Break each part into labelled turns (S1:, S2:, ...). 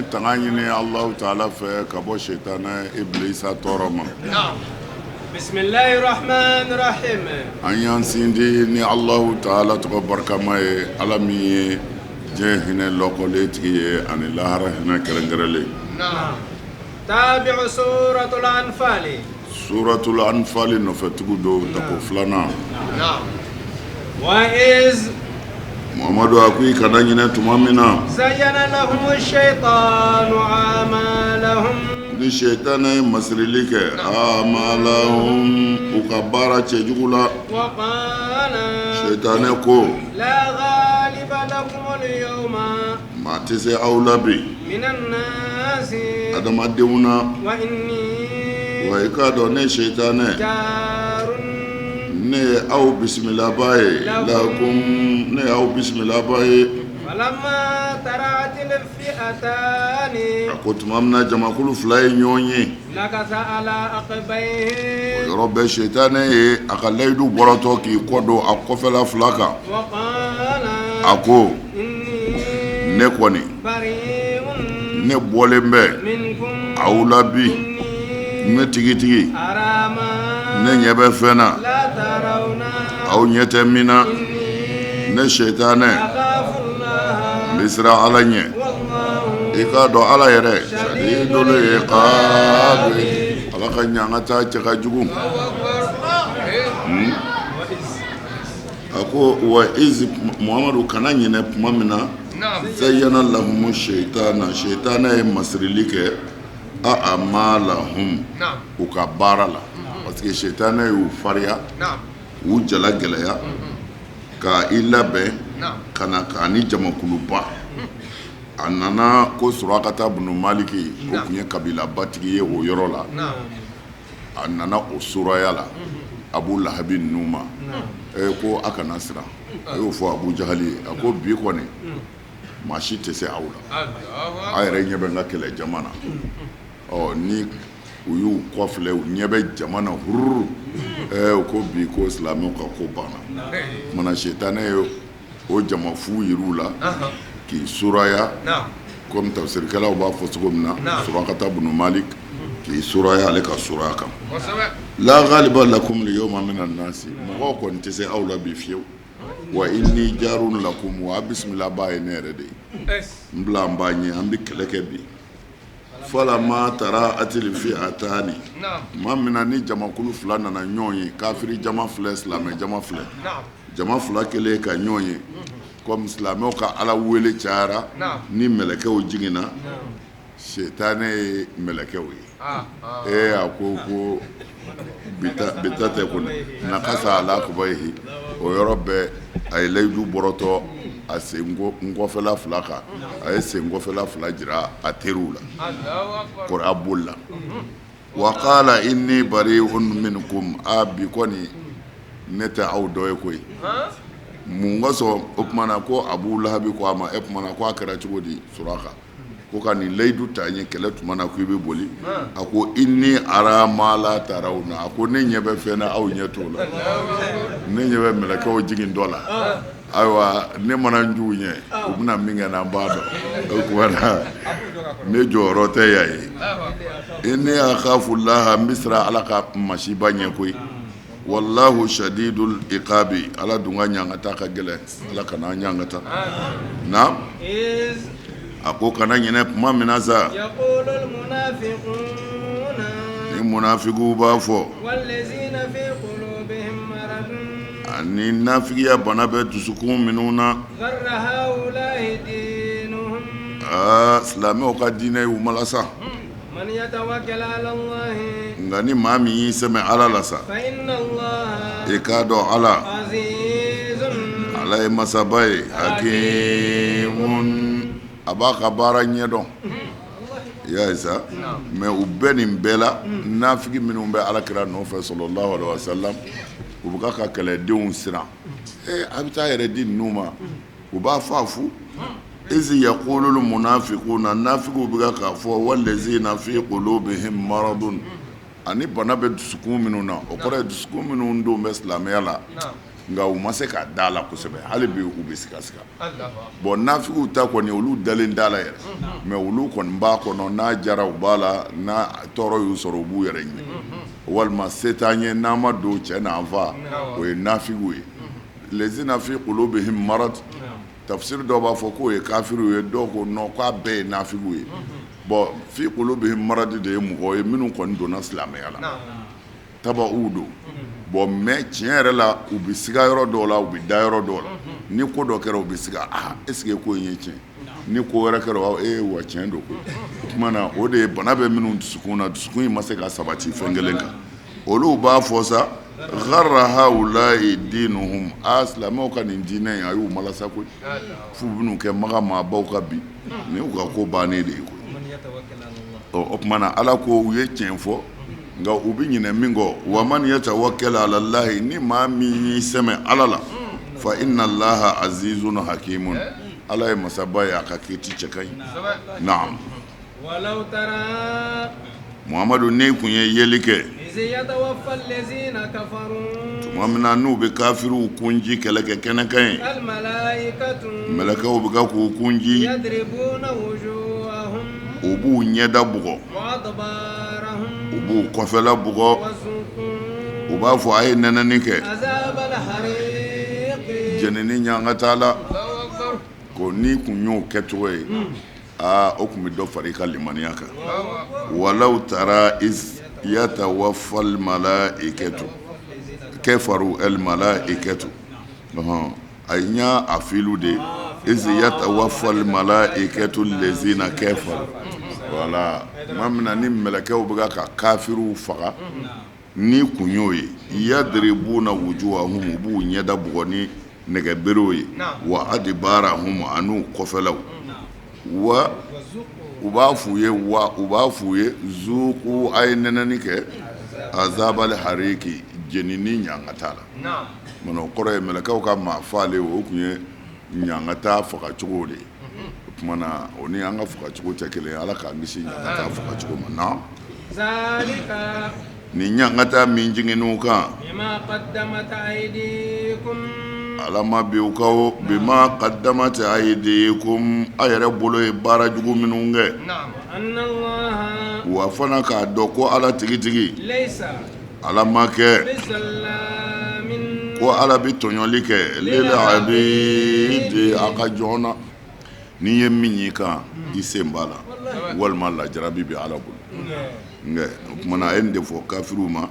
S1: An ye tanga ɲini Alahu taala fɛ ka bɔ sɛtanɛ ibilisa tɔɔrɔ ma. An y'an sindi ni Alahu taala tɔgɔ barikama ye, Ala min ye diɲɛ hinɛ lɔkɔlen tigi ye ani lahara hinɛ kɛrɛnkɛrɛnlen. Suratul anfali nɔfɛtugu don tako filanan. Muhamadu a ko i kana ɲinɛ tuma min na ni sɛtanɛ ye masirili kɛ amalahum u ka baara cɛjugu la, sɛtanɛ ko maa tɛ se aw la bi adamadenw na, wa i k'a dɔn ne sɛtanɛ ne ye aw bisimilabaa ye lakum ne ye aw bisimilabaa ye. A ko tuma min na jamakulu fila ye ɲɔgɔn ye, o yɔrɔ bɛɛ sɛtanɛ ye a ka layidu bɔrɔtɔ k'i kɔ don a kɔfɛla fila kan, a ko ne kɔni ne bɔlen bɛ aw la bi ne tigitigi ne ɲɛ bɛ fɛn na aw ɲɛ tɛ min na ne sɛtanɛ n bɛ siran ala ɲɛ i k'a dɔn ala yɛrɛ sadidul iqabi ala ka ɲangata cɛ ka jugu. A ko wa iz Muhamadu kana ɲinɛ tuma min na zayyana lahumu sɛtana sɛtanɛ ye masirili kɛ amalahum u ka baara la parce que sɛtanɛ y'u farinya u jala gɛlɛya ka i labɛn ka na k'a ni jamakuluba a nana ko Surakata bunu Maliki o tun ye kabilabatigi ye o yɔrɔ la. A nana o suraya la Abu Lahabi ninnu ma ko a kana siran a y'o fɔ Abu Jahali ye a ko bi kɔni maa si tɛ se aw la aw yɛrɛ ɲɛ bɛ n ka kɛlɛ jama na ɔ ni u y'u kɔfilɛ u ɲɛ bɛ jama na hururu u ko bi ko silamɛw ka ko banna mana sitanɛ ye o jama fu yir'u la k'i suraya komi tafsirikɛlaw b'a fɔ cogo min na Surakata bunu Malik k'i suraya ale ka suraya kan la ghaliba lakum al-yawma mina nasi mɔgɔw kɔni tɛ se aw la bi fiyewu wa inni jarun lakum wa bisimilabaa ye ne yɛrɛ de ye n bila n b'a ɲɛ an bɛ kɛlɛ kɛ bi falama taraatil fi'atani tuma min na ni jamakulu fila nana ɲɔgɔn ye kafiri jama filɛ silamɛ jama filɛ jama fila kɛlen ka ɲɔgɔn ye komi silamɛw ka ala wele cayara ni mɛlɛkɛw jiginna sitanɛ ye mɛlɛkɛw ye ee a ko ko bi ta tɛ kɔni nakasa ala akibayihi o yɔrɔ bɛɛ a ye layidu bɔrɔtɔ a sen kɔfɛla fila kan a ye sen kɔfɛla fila jira a teriw la kɔrɔ a bolila wa qala inni bari'un minkum a bi kɔni ne tɛ aw dɔ ye koyi mun kosɔn o tuma na ko Abu Lahabi ko a ma e tuma na ko a kɛra cogo di Suraka ko ka nin layidu ta n ye kɛlɛ tuma na ko i bɛ boli a ko inni ara ma la tarawna a ko ne ɲɛ bɛ fɛn na aw ɲɛ t'o la ne ɲɛ bɛ mɛlɛkɛw jigintɔ la ayiwa ne mana n jɔ u ɲɛ u bɛna min kɛ n na n b'a dɔn o tuma na ne jɔyɔrɔ tɛ yan ye inni akhafu laha n bɛ siran ala ka masiba ɲɛ koyi walahu shadidul iqabi ala dun ka ɲangata ka gɛlɛn ala kana an ɲangata na a ko kana ɲinɛ tuma min na sa ni munafigiw b'a fɔ ani nafigiya bana bɛ dusukun minnu na aa silamɛw ka diinɛ y'u malasa nka ni maa min y'i sɛmɛ ala la sa i k'a dɔn ala ala ye masaba ye hakimun a b'a ka baara ɲɛdɔn i y'a ye sa mais u bɛɛ nin bɛɛ la nafigi minnu bɛ ala kira nɔfɛ sallallahu alaihi wasallam u bɛ ka kɛlɛdenw siran a bɛ taa yɛrɛ di ninnu ma u b'a fɔ a fu iz yaqulul munafiquna nafigiw bɛ k'a fɔ wallazina fi qulubihim maradun ani bana bɛ dusukun minnu na o kɔrɔ ye dusukun minnu don bɛ silamɛya la. Nka u ma se ka da la kosɛbɛ, hali bi u bɛ sigasiga. Bon, nafigiw ta kɔni, olu dalen t'a la yɛrɛ, mais olu kɔni b'a kɔnɔ. N'a jara, u b'a la. N'a tɔɔrɔ y'u sɔrɔ, u b'u yɛrɛ ɲini, walima se t'an ye, n'an ma don, cɛ n'an fa. O ye nafigiw ye. Lezina fi kulubihim marad, tafsiri dɔw b'a fɔ k'o ye kafiriw ye, dɔw ko non, k'a bɛɛ ye nafigiw ye. Bon, fi kulubihim marad de ye mɔgɔw ye minnu kɔni donna silamɛya la, taba'u don. Bon, mais tiɲɛ yɛrɛ la, u bɛ siga yɔrɔ dɔw la, u bɛ da yɔrɔ dɔw la. Ni ko dɔ kɛra, u bɛ siga: aa, est ce que ko in ye tiɲɛ? Ni ko wɛrɛ kɛra, ee wa, tiɲɛ don koyi. O tuma na, o de ye bana bɛ minnu dusukun na, dusukun in ma se ka sabati fɛn kelen kan. Olu b'a fɔ sa: garra haulayi dinuhum. A silamɛw ka nin diinɛ in, a y'u malasa koyi, f'u bɛn'u kɛ Makan maabaw ka bi nin y'u ka ko bannen de ye koyi. O tuma na, Ala ko u ye tiɲɛ fɔ, nka u bɛ ɲinɛ min kɔ: wa man yatawakkal ala lahi, ni maa min y'i sɛmɛ Ala la, fa inna laha azizun hakimun, Ala ye masaba ye, a ka kiti cɛ ka ɲi. Naam. Muhamadu, n'i kun ye yeli kɛ tuma min na n'u bɛ kafiriw kunji kɛlɛ kɛ kɛnɛ kan ye, mɛlɛkɛw bɛ ka k'u kunji, u b'u ɲɛda bugɔ, u b'u kɔfɛla bugɔ, u b'a fɔ: a ye nɛnɛni kɛ jenini ɲangata la. Ko n'i kun y'o kɛcogo ye, aa, o tun bɛ dɔ fara i ka limaniya kan. Walaw tara iz yatawaffal malaikatu kafaru al malaikatu, a y'a a filu de iz yatawaffal malaikatu lezina kafaru. Voilà, tuma min na ni mɛlɛkɛw bɛ ka kafiriw faga, n'i kun y'o ye, yadribuna wujuhahum, u b'u ɲɛda bugɔ ni nɛgɛberew ye, wa adbarahum, an'u kɔfɛlaw, wa u b'a f'u ye, wa u b'a f'u ye: zuku, a ye nɛnɛni kɛ, azabal hariki, jenini ɲangata la. Mana o kɔrɔ ye, mɛlɛkɛw ka maa faalen, o tun ye ɲangata fagacogo de ye. O tuma na, o ni an ka fagacogo tɛ kelen ye. Ala k'an kisi ɲangata fagacogo ma. Na nin ɲangata min jiginn'u kan, Ala ma bi u ka bima qaddamat aydikum, a yɛrɛ bolo ye baara jugu minnu kɛ, wa fana k'a dɔn ko Ala tigitigi, Ala ma kɛ ko Ala bɛ tɔɲɔli kɛ lil abidi, a ka jɔn na. N'i ye min y'i kan, i sen b'a la, walima lajarabi bɛ Ala bolo. Nka o tuma na, a ye nin de fɔ kafiriw ma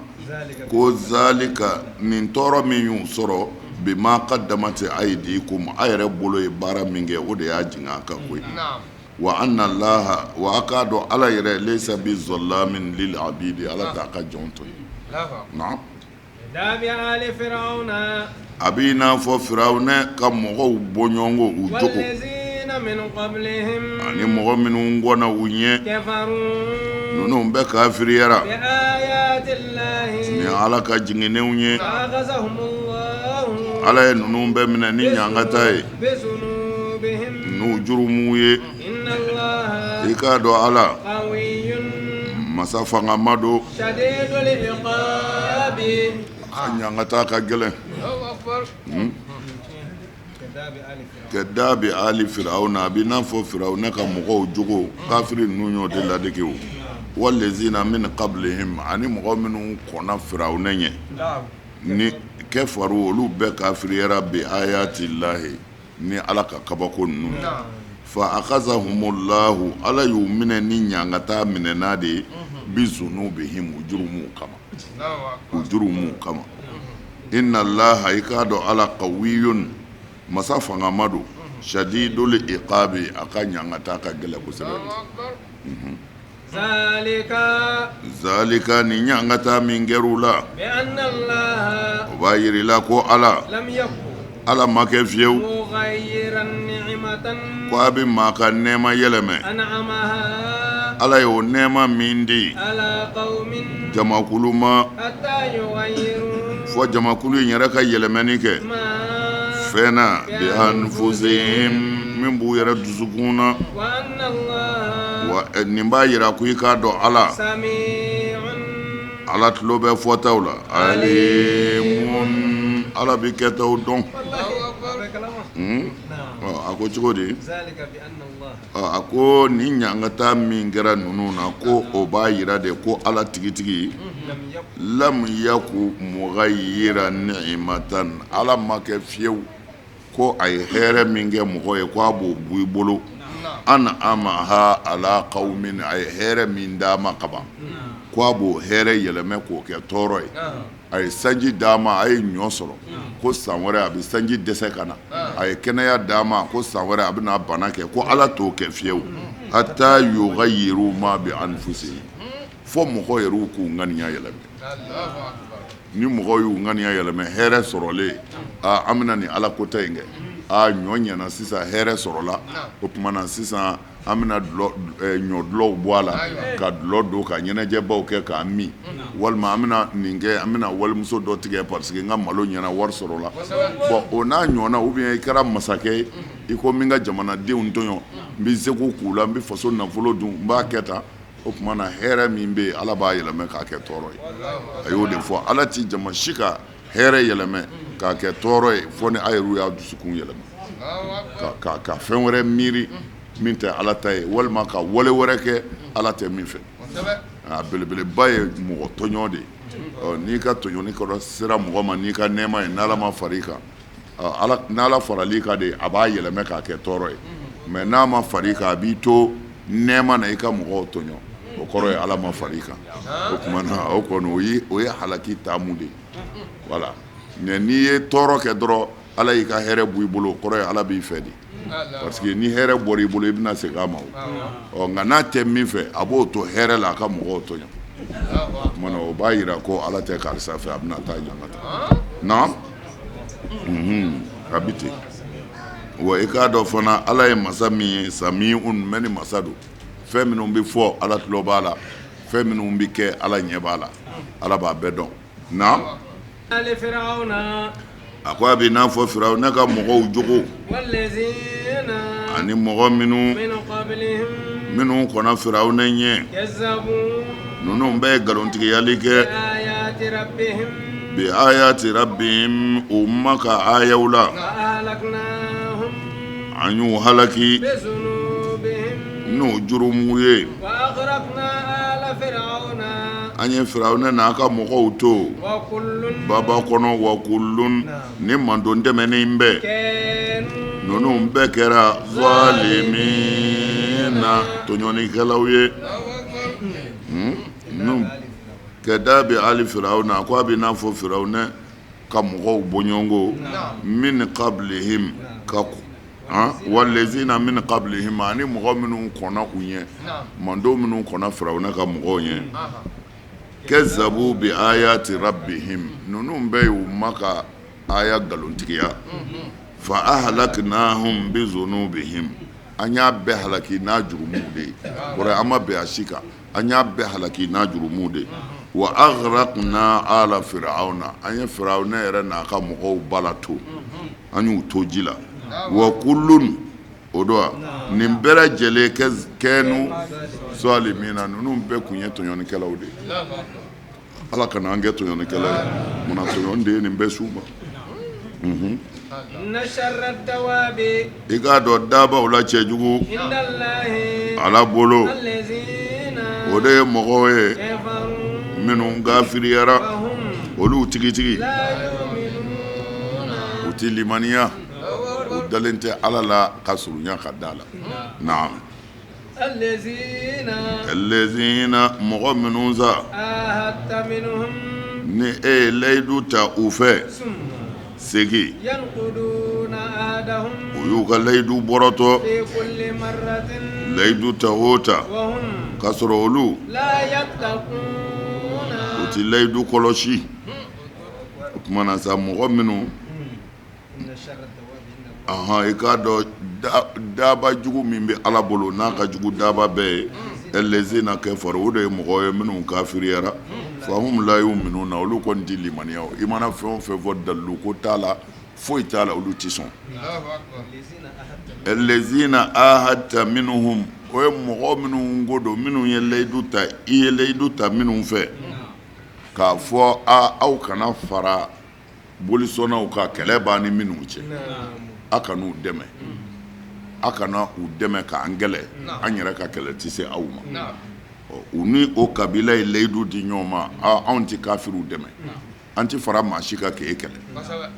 S1: ko zalika, nin tɔɔrɔ min y'u sɔrɔ, bima qaddamat aydikum, a yɛrɛ bolo ye baara min kɛ, o de y'a jigin a kan koyi. Wa anna laha, wa a k'a dɔn Ala yɛrɛ, laysa bi zalamin lil abidi, Ala t'a ka jɔn to yen. Naam. A b'i n'a fɔ Firawunɛ ka mɔgɔw bɔɲɔgɔnko u jogo ani mɔgɔ minnu kɔnna u ɲɛ, ninnu bɛɛ kafiriyara ni Ala ka jiginnenw ye. Ala ye ninnu bɛɛ minɛ ni ɲangata ye n'u jurumuw ye. I k'a dɔn Ala masa fangama don, a ɲangata ka gɛlɛn. Ka dabi ali firawuna, a b'i n'a fɔ Firawuna ka mɔgɔw jogo, kafiri ninnu y'o de ladege. O walezina min qablihim, ani mɔgɔ minnu kɔnna Firawuna ɲɛ, ni kafaru, olu bɛɛ kafiriyara, bi ayati lahi, ni Ala ka kabako ninnu, fa akhazahumullahu, Ala y'u minɛ ni ɲangata minɛna de ye, bi zunubihim, u jurumuw kama, u jurumuw kama. Inna laha, i k'a dɔn Ala, qawiyun, masa fangama don, shadidul iqabi, a ka ɲangata ka gɛlɛn kosɛbɛ. Zalika, ni ɲangata min kɛr'u la, o b'a yir'i la ko Ala, Ala ma kɛ fiyewu ko a bɛ maa ka nɛɛma yɛlɛmɛ. Ala ye o nɛɛma min di jamakulu ma, fɔ jamakulu in yɛrɛ ka yɛlɛmani kɛ fɛn na, bi anfusihim, min b'u yɛrɛ dusukun na. Wa nin b'a yira ko i k'a dɔn Ala, Ala tulo bɛ fɔtaw la, alimun. Ala bɛ kɛtaw dɔn. A ko cogo di? A ko nin ɲangata min kɛra ninnu na, ko o b'a jira de ko Ala tigitigi lam yaku mughayyiran ni'matan, Ala ma kɛ fiyewu ko a ye hɛrɛ min kɛ mɔgɔ ye ko a b'o bɔ i bolo. An'amaha ala qawmin, a ye hɛrɛ min d'a ma kaban, ko a b'o hɛrɛ yɛlɛmɛ k'o kɛ tɔɔrɔ ye. A ye sanji d'a ma, a ye ɲɔ sɔrɔ, ko san wɛrɛ a bɛ sanji dɛsɛ ka na. A ye kɛnɛya d'a ma, ko san wɛrɛ a bɛna bana kɛ, ko Ala t'o kɛ fiyewu. Hatta yughayyiru ma bi anfusihim, fo mɔgɔ yɛrɛw k'u ŋaniya yɛlɛmɛ. Ni mɔgɔw y'u ŋaniya yɛlɛmɛ, hɛrɛ sɔrɔlen, aa, an bɛna nin Ala kota in kɛ, aa, ɲɔ ɲɛna sisan, hɛrɛ sɔrɔla, o tuma na sisan an bɛna ɲɔ dulɔw bɔ a la ka dulɔ don ka ɲɛnajɛbaw kɛ k'a min, walima an bɛna nin kɛ, an bɛna walimuso dɔ tigɛ parce que n ka malo ɲɛna, wari sɔrɔla. Bon, o n'a ɲɔgɔnna, ou bien i kɛra masakɛ ye, i ko n bɛ n ka jamanadenw tɔɲɔ, n bɛ seko k'u la, n bɛ faso nafolo dun, n b'a kɛ tan. O tuma na hɛrɛ min bɛ yen, Ala b'a yɛlɛmɛ k'a kɛ tɔɔrɔ ye. A y'o de fɔ, Ala tɛ jama si ka hɛrɛ yɛlɛmɛ k'a kɛ tɔɔrɔ ye fo ni a yɛrɛ y'a dusukun yɛlɛma ka fɛn wɛrɛ miiri min tɛ Ala ta ye, walima ka wale wɛrɛ kɛ Ala tɛ min fɛ. A belebeleba ye mɔgɔ tɔɲɔ de ye. N'i ka tɔɲɔni kɔrɔ sera mɔgɔ ma n'i ka nɛɛma ye, n'Ala ma fara i kan, n'Ala faral'i kan de, a b'a yɛlɛmɛ k'a kɛ tɔɔrɔ ye. Mais n'a ma fara i kan, a b'i to nɛɛma na i ka mɔgɔw tɔɲɔ, o kɔrɔ ye Ala ma fara i kan. O tuma na o kɔni o ye halaki taamu de ye. Voilà. Mais n'i ye tɔɔrɔ kɛ dɔrɔn, Ala y'i ka hɛrɛ bɔ i bolo, o kɔrɔ ye Ala b'i fɛ de, parce que ni hɛrɛ bɔra i bolo, i bɛna segin a ma. O ɔ, nka n'a tɛ min fɛ, a b'o to hɛrɛ la, a ka mɔgɔw tɔɲɔ. O tuma na o b'a jira ko Ala tɛ karisa fɛ, a bɛna taa ɲangata na. A bɛ ten wa. I k'a dɔn fana, Ala ye masa min ye, samiun, mɛnni masa don. Fɛn minnu bɛ fɔ, Ala tulo b'a la. Fɛn minnu bɛ kɛ, Ala ɲɛ b'a la. Ala b'a bɛɛ dɔn. Na a ko a bɛ n'a fɔ Firawuna ka mɔgɔw jogo ani mɔgɔ minnu kɔnna Firawuna ɲɛ, ninnu bɛɛ ye nkalontigiyali kɛ bi ayati rabbihim, u ma ka ayaw la, an y'u halaki n'u jurumu ye. An ye Firawuna n'a ka mɔgɔw to baba kɔnɔ. Wa kullun, ni mantɔn tɛmɛnen bɛɛ, ninnu bɛɛ kɛra zalimina, tɔɲɔnikɛlaw ye. Kadabi ali Firawuna, a ko a bɛ n'a fɔ Firawuna ka mɔgɔw bɔɲɔgɔnko min qablihim ka walazina min qablihim, ani mɔgɔ minnu kɔnna u ɲɛ, mantɔn minnu kɔnna Firawuna ka mɔgɔw ɲɛ. Kazabu bi ayati rabbihim, ninnu bɛɛ y'u ma ka aya nkalontigiya. Fa ahlaknahum bi zunubihim, an y'a bɛɛ halaki n'a jurumuw de ye. Kɔrɔ an ma bɛn a si kan, an y'a bɛɛ halaki n'a jurumuw de ye. Wa aghraqna ala firawuna, an ye Firawuna yɛrɛ n'a ka mɔgɔw bala to, an y'u to ji la. Wa kullun, o don nin bɛɛ lajɛlen kanu zalimina, ninnu bɛɛ tun ye tɔɲɔnikɛlaw de ye. Ala kana an kɛ tɔɲɔnikɛla ye. Munna tɔɲɔni de ye nin bɛɛ s'u ma? I k'a dɔn dabaw la cɛjugu Ala bolo, o de ye mɔgɔw ye minnu kafiriyara. Olu tigitigi u tɛ limaniya, u dalen tɛ Ala la ka surunya ka da la. Naam. Lezina, mɔgɔ minnu sa ni e ye layidu ta u fɛ, segin u y'u ka layidu bɔrɔtɔ, layidu ta o ta, k'a sɔrɔ olu u tɛ layidu kɔlɔsi. O tuma na sa, mɔgɔ minnu, i k'a dɔn daba jugu min bɛ Ala bolo n'a ka jugu daba bɛɛ ye, lezina kafaru, o de ye mɔgɔ ye minnu kafiriyara. Fahum la yuminuna, olu kɔni tɛ limaniya. I mana fɛn o fɛn fɔ, dalilu ko t'a la, foyi t'a la, olu tɛ sɔn. Lezina ahadta minhum, o ye mɔgɔ minnu ko don, minnu ye layidu ta, i ye layidu ta minnu fɛ k'a fɔ aw kana fara Bolisɔnnaw ka kɛlɛ b'an ni minnu cɛ a kan'u dɛmɛ a kana u dɛmɛ k'an kɛlɛ an yɛrɛ ka kɛlɛ tɛ se aw ma u ni o kabila ye layidu di ɲɔgɔn ma anw tɛ kafiriw dɛmɛ an tɛ fara maa si kan k'e kɛlɛ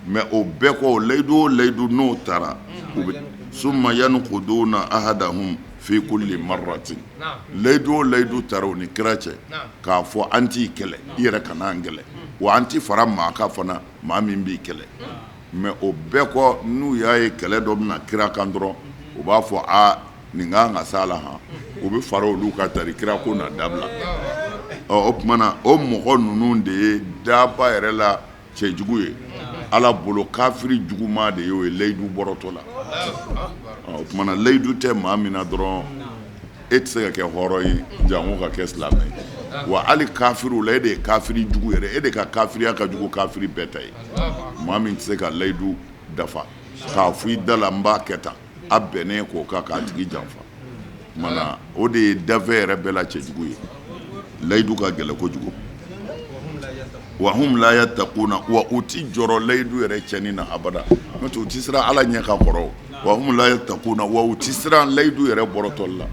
S1: mais o bɛɛ kɔ layidu o layidu n'o taara u bɛ summa yankuduna ahadahum fi kulli marratin layidu o layidu taara u ni kira cɛ k'a fɔ an t'i kɛlɛ i yɛrɛ kana an kɛlɛ wa an tɛ fara maa kan fana maa min b'i kɛlɛ mais o bɛɛ kɔ n'u y'a ye kɛlɛ dɔ bɛna kira kan dɔrɔn u b'a fɔ aa nin kan ka s'a la han u bɛ fara olu kan tari kira ko na dabila ɔ o tuma na o mɔgɔ ninnu de ye daba yɛrɛ la cɛjugu ye ala bolo kafiri juguman de ye o ye layidu bɔrɔtɔ la o tuma na layidu tɛ maa min na dɔrɔn e tɛ se ka kɛ hɔrɔn ye janko ka kɛ silamɛ ye wa hali kafiriw la e de ye kafiri jugu yɛrɛ e de ka kafiriya ka jugu kafiri bɛɛ ta ye maa min tɛ se ka layidu dafa k'a fɔ i da la n b'a kɛ tan a bɛnnen k'o kan k'a tigi janfa mana o de ye dafɛ yɛrɛ bɛɛ la cɛjugu ye layidu ka gɛlɛn kojugu wa hum la yattaquna wa u ti jɔrɔ layidu yɛrɛ cɛnni na abada n'o tɛ u ti siran ala ɲɛ ka kɔrɔ wa hum la yattaquna wa u ti siran layidu yɛrɛ bɔrɔtɔli la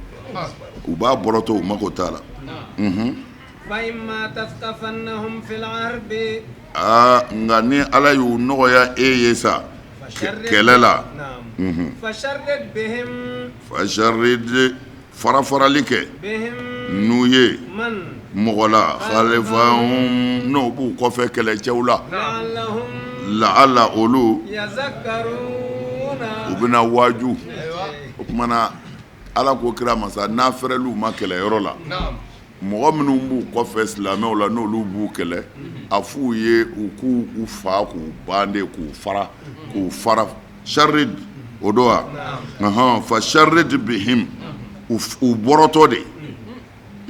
S1: u b'a bɔrɔtɔ u mako t'a la aa nka ni ala y'u nɔgɔya e ye sa kɛlɛ la fasharrid fara farali kɛ n'u ye mɔgɔ la khalfahum n'o b'u kɔfɛ kɛlɛcɛw la laala olu u bɛna waaju o tuma na ala ko kira ma sa n'a fɛrɛl'u ma kɛlɛyɔrɔ la mɔgɔ minnu b'u kɔfɛ silamɛw la n'olu b'u kɛlɛ a f'u ye u k'u u fa k'u ban de k'u fara k'u fara sharrid o don wa ɔhɔn fa sharrid bihim u bɔrɔtɔ de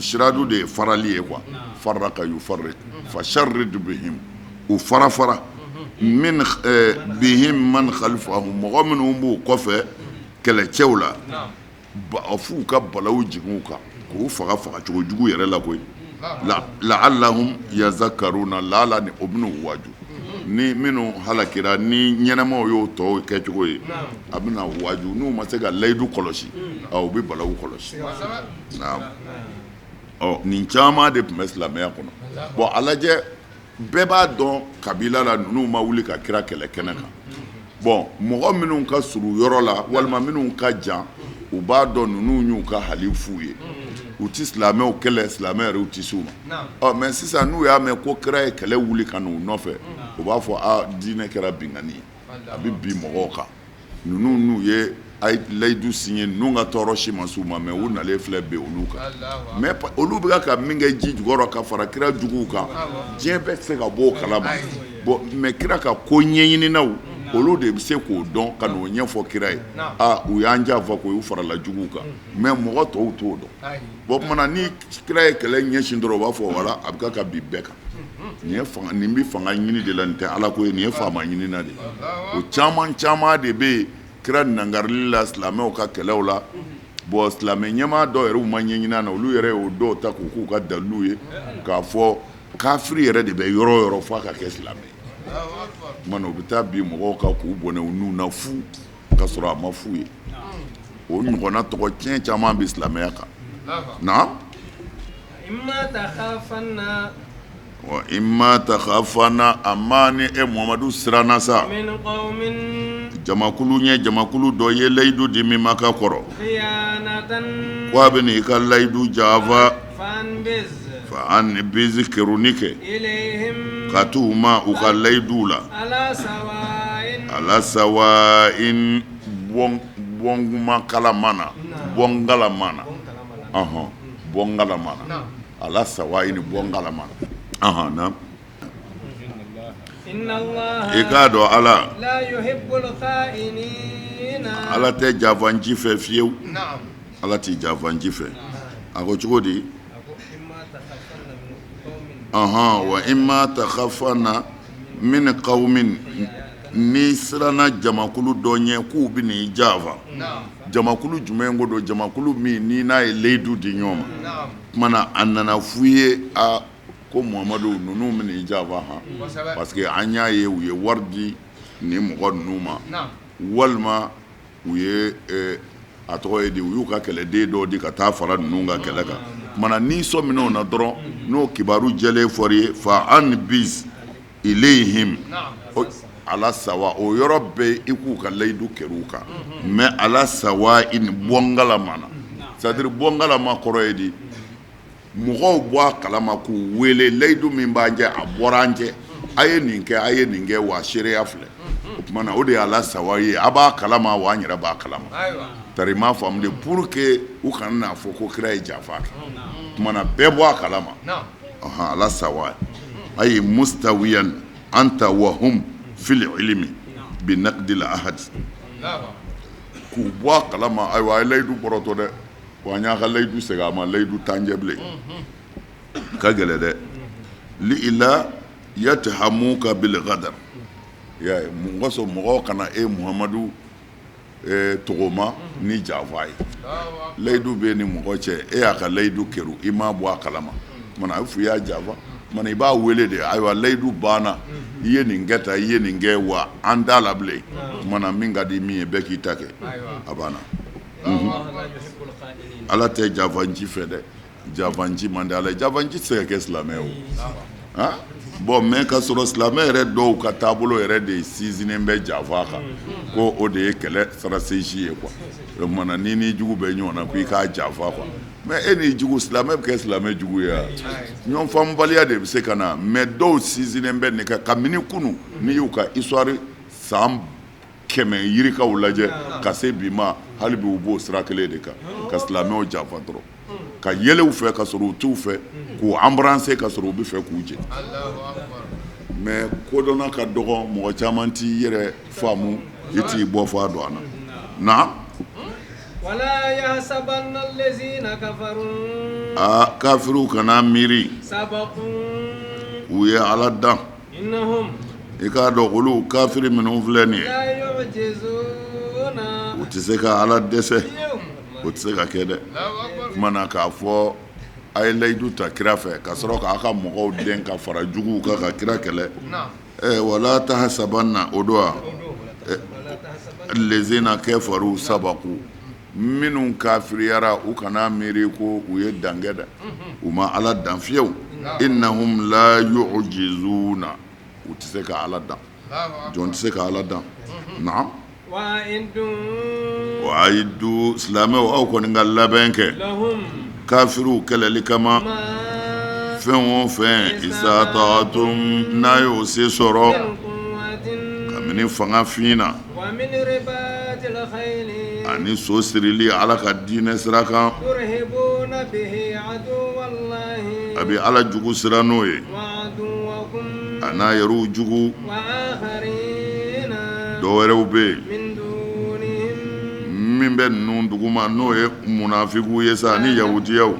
S1: siradu de ye farali ye quoi farraka yufarrik fa sharrid bihim u fara fara min bihim man khalfahum mɔgɔ minnu b'u kɔfɛ kɛlɛcɛw la f'u ka balawu jigin u kan k'u faga fagacogo jugu yɛrɛ la koyi la'allahum yazakkaruna laala ni o bɛn'u waaju ni minnu halakira ni ɲɛnamaw y'o tɔw kɛcogo ye a bɛna waaju n'u ma se ka layidu kɔlɔsi u bɛ balawu kɔlɔsi ɔ nin caman de tun bɛ silamɛya kɔnɔ bon a lajɛ bɛɛ b'a dɔn kabila la ninnu ma wuli ka kira kɛlɛ kɛnɛ kan bon mɔgɔ minnu ka surun yɔrɔ la walima minnu ka jan u b'a dɔn ninnu y'u ka halifu ye u tɛ silamɛw kɛlɛ silamɛ yɛrɛ u tɛ s'u ma ɔ mais sisan n'u y'a mɛn ko kira ye kɛlɛ wuli ka n'u nɔfɛ u b'a fɔ aa diinɛ kɛra binkanni ye a bɛ bin mɔgɔw kan ninnu n'u ye layidu signé ninnu ka tɔɔrɔ si ma s'u ma mais u nalen filɛ bin olu kan mais olu bɛ ka min kɛ ji jukɔrɔ ka fara kira juguw kan diɲɛ bɛɛ tɛ se ka bɔ o kalama bon mais kira ka ko ɲɛɲininaw olu de bɛ se k'o dɔn ka n'o ɲɛfɔ kira ye aa u y'an janfa ko u farala juguw kan mais mɔgɔ tɔw t'o dɔn bon o tuma na ni kira ye kɛlɛ ɲɛsin dɔrɔn u b'a fɔ voilà a bɛ ka bin bɛɛ kan nin ye fanga nin bɛ fanga ɲini de la nin tɛ ala ko ye nin ye faama ɲini na de o caman caman de bɛ yen kira nangarili la silamɛw ka kɛlɛw la bon silamɛ ɲɛmaa dɔw yɛrɛ ma ɲɛɲini na olu yɛrɛ y'o dɔw ta k'u k'u ka dalilu ye k'a fɔ kafiri yɛrɛ de bɛ yɔrɔ o yɔrɔ f'a ka kɛ silamɛ ye tuma na u bɛ taa bin mɔgɔw kan k'u bɔnɛ u nun na fu ka sɔrɔ a ma f'u ye o ɲɔgɔnna tɔgɔ tiɲɛ caman bɛ silamɛya kan na wa imma takhafanna amma ni e Muhamadu siranna sa jamakulu ɲɛ jamakulu dɔ ye layidu di min ma ka kɔrɔ ko a bɛ n'i ka layidu janfa fa anbiz kerunni kɛ ka t'u ma u ka layidu la ala sawa'in bɔnkuma kalama na bɔ kalama na bɔ kalama na ala sawa'in bɔ kalama na i k'a dɔn ala ala tɛ janfanci fɛ fiyewu ala tɛ janfanci fɛ a ko cogo di ɔhɔn wa imma takhafanna min qawmin n'i siranna jamakulu dɔ ɲɛ k'u bɛ n'i janfa jamakulu jumɛn ko don jamakulu min ni n'a ye layidu di ɲɔgɔn ma tuma na a nana f'u ye a Ko Muhamadu ninnu bɛna i janfa han, parce que an y'a ye u ye wari di nin mɔgɔ ninnu ma, walima u ye a tɔgɔ ye di, u y'u ka kɛlɛden dɔw di ka taa fara ninnu ka kɛlɛ kan. Tuma na n'i sɔminna o na dɔrɔn, n'o kibaru jɛlen fɔra i ye, fa anbiz ilayhim ala sawa, o yɔrɔ bɛɛ i k'u ka layidu kɛr'u kan, mais ala sawa i ni bɔ n kalama na, c'est à dire bɔ n kalama kɔrɔ ye di, mɔgɔw bɔ a kalama k'u wele layidu min b'an cɛ, a bɔra an cɛ, a ye nin kɛ, a ye nin kɛ, wa seereya filɛ. O tuma na o de ye ala sawa ye, a b'a kalama wa an yɛrɛ b'a kalama. Tari m'a faamu de, pour que u kana n'a fɔ ko kira ye janfa kɛ. O tuma na bɛɛ bɔ a kalama, ala sawa ayi mustawiyan anta wa hum fil ilmi bi naqdil ahad, k'u bɔ a kalama. Ayiwa, a ye layidu bɔrɔtɔ dɛ, wa an y'a ka layidu segin a ma, layidu t'an cɛ bilen, ka gɛlɛn dɛ. Li ila yatahamuka bil ghadar, y'a ye mun kosɔn mɔgɔw kana e Muhamadu tɔgɔma ni janfa ye. Layidu bɛ ni mɔgɔ cɛ, e y'a ka layidu kɛrun, i m'a bɔ a kalama, tuma a bɛ fɔ i y'a janfa. Tuma i b'a wele de, ayiwa layidu banna, i ye nin kɛ tan, i ye nin kɛ, wa an t'a la bilen. Tuma na min ka di min ye, bɛɛ k'i ta kɛ, a banna. Ala tɛ janfanci fɛ dɛ, janfanci man di Ala ye, janfanci tɛ se ka kɛ silamɛ ye o. Bon, mais ka sɔrɔ silamɛ yɛrɛ dɔw ka taabolo yɛrɛ de sinsinnen bɛ janfa kan, ko o de ye kɛlɛ stratégie ye quoi. O tuma na n'i ni jugu bɛ ɲɔgɔn na, ko i k'a janfa quoi. Mais e ni jugu, silamɛ bɛ kɛ silamɛ jugu ye wa? Ɲɔgɔn faamubaliya de bɛ se ka na, mais dɔw sinsinnen bɛ nin kan kabini kunun. N'i y'u ka histoire san 100 yirikaw lajɛ ka se bi ma, hali bi u b'o sira kelen de kan, ka silamɛw janfa dɔrɔn, ka yɛlɛ u fɛ ka sɔrɔ u t'u fɛ, k'u embrasser ka sɔrɔ u bɛ fɛ k'u jɛ. Mais kodɔnna ka dɔgɔ, mɔgɔ caman t'i yɛrɛ faamu, i t'i bɔ fɔ a don an na. Aa, kafiriw kana miiri u ye Ala dan. I k'a dɔn olu kafiri minnu filɛ nin ye, u tɛ se ka Ala dɛsɛ, o tɛ se ka kɛ dɛ. Tuma na k'a fɔ a ye layidu ta kira fɛ ka sɔrɔ k'a ka mɔgɔw den ka fara juguw kan ka kira kɛlɛ, wala tahasabanna, o don wa, lezina kafaru sabaku, minnu kafiriyara, u kana miiri ko u ye dan kɛ dɛ, u ma Ala dan fiyewu. Innahum la yu'jizuna, u tɛ se ka Ala dan, jɔn tɛ se ka Ala dan. Naam, wa aiddu, silamɛw, aw kɔni ka labɛn kɛ kafiriw kɛlɛli kama, fɛn o fɛn istata'tum, n'a y'o se sɔrɔ kabini fanga fin na ani so sirili Ala ka diinɛ sira kan, a bɛ Ala jugu siran n'o ye, a n'a yɛrɛw jugu. Dɔw wɛrɛw bɛ yen min bɛ ninnu duguma, n'o ye munafigiw ye sa ni yahudiyaw.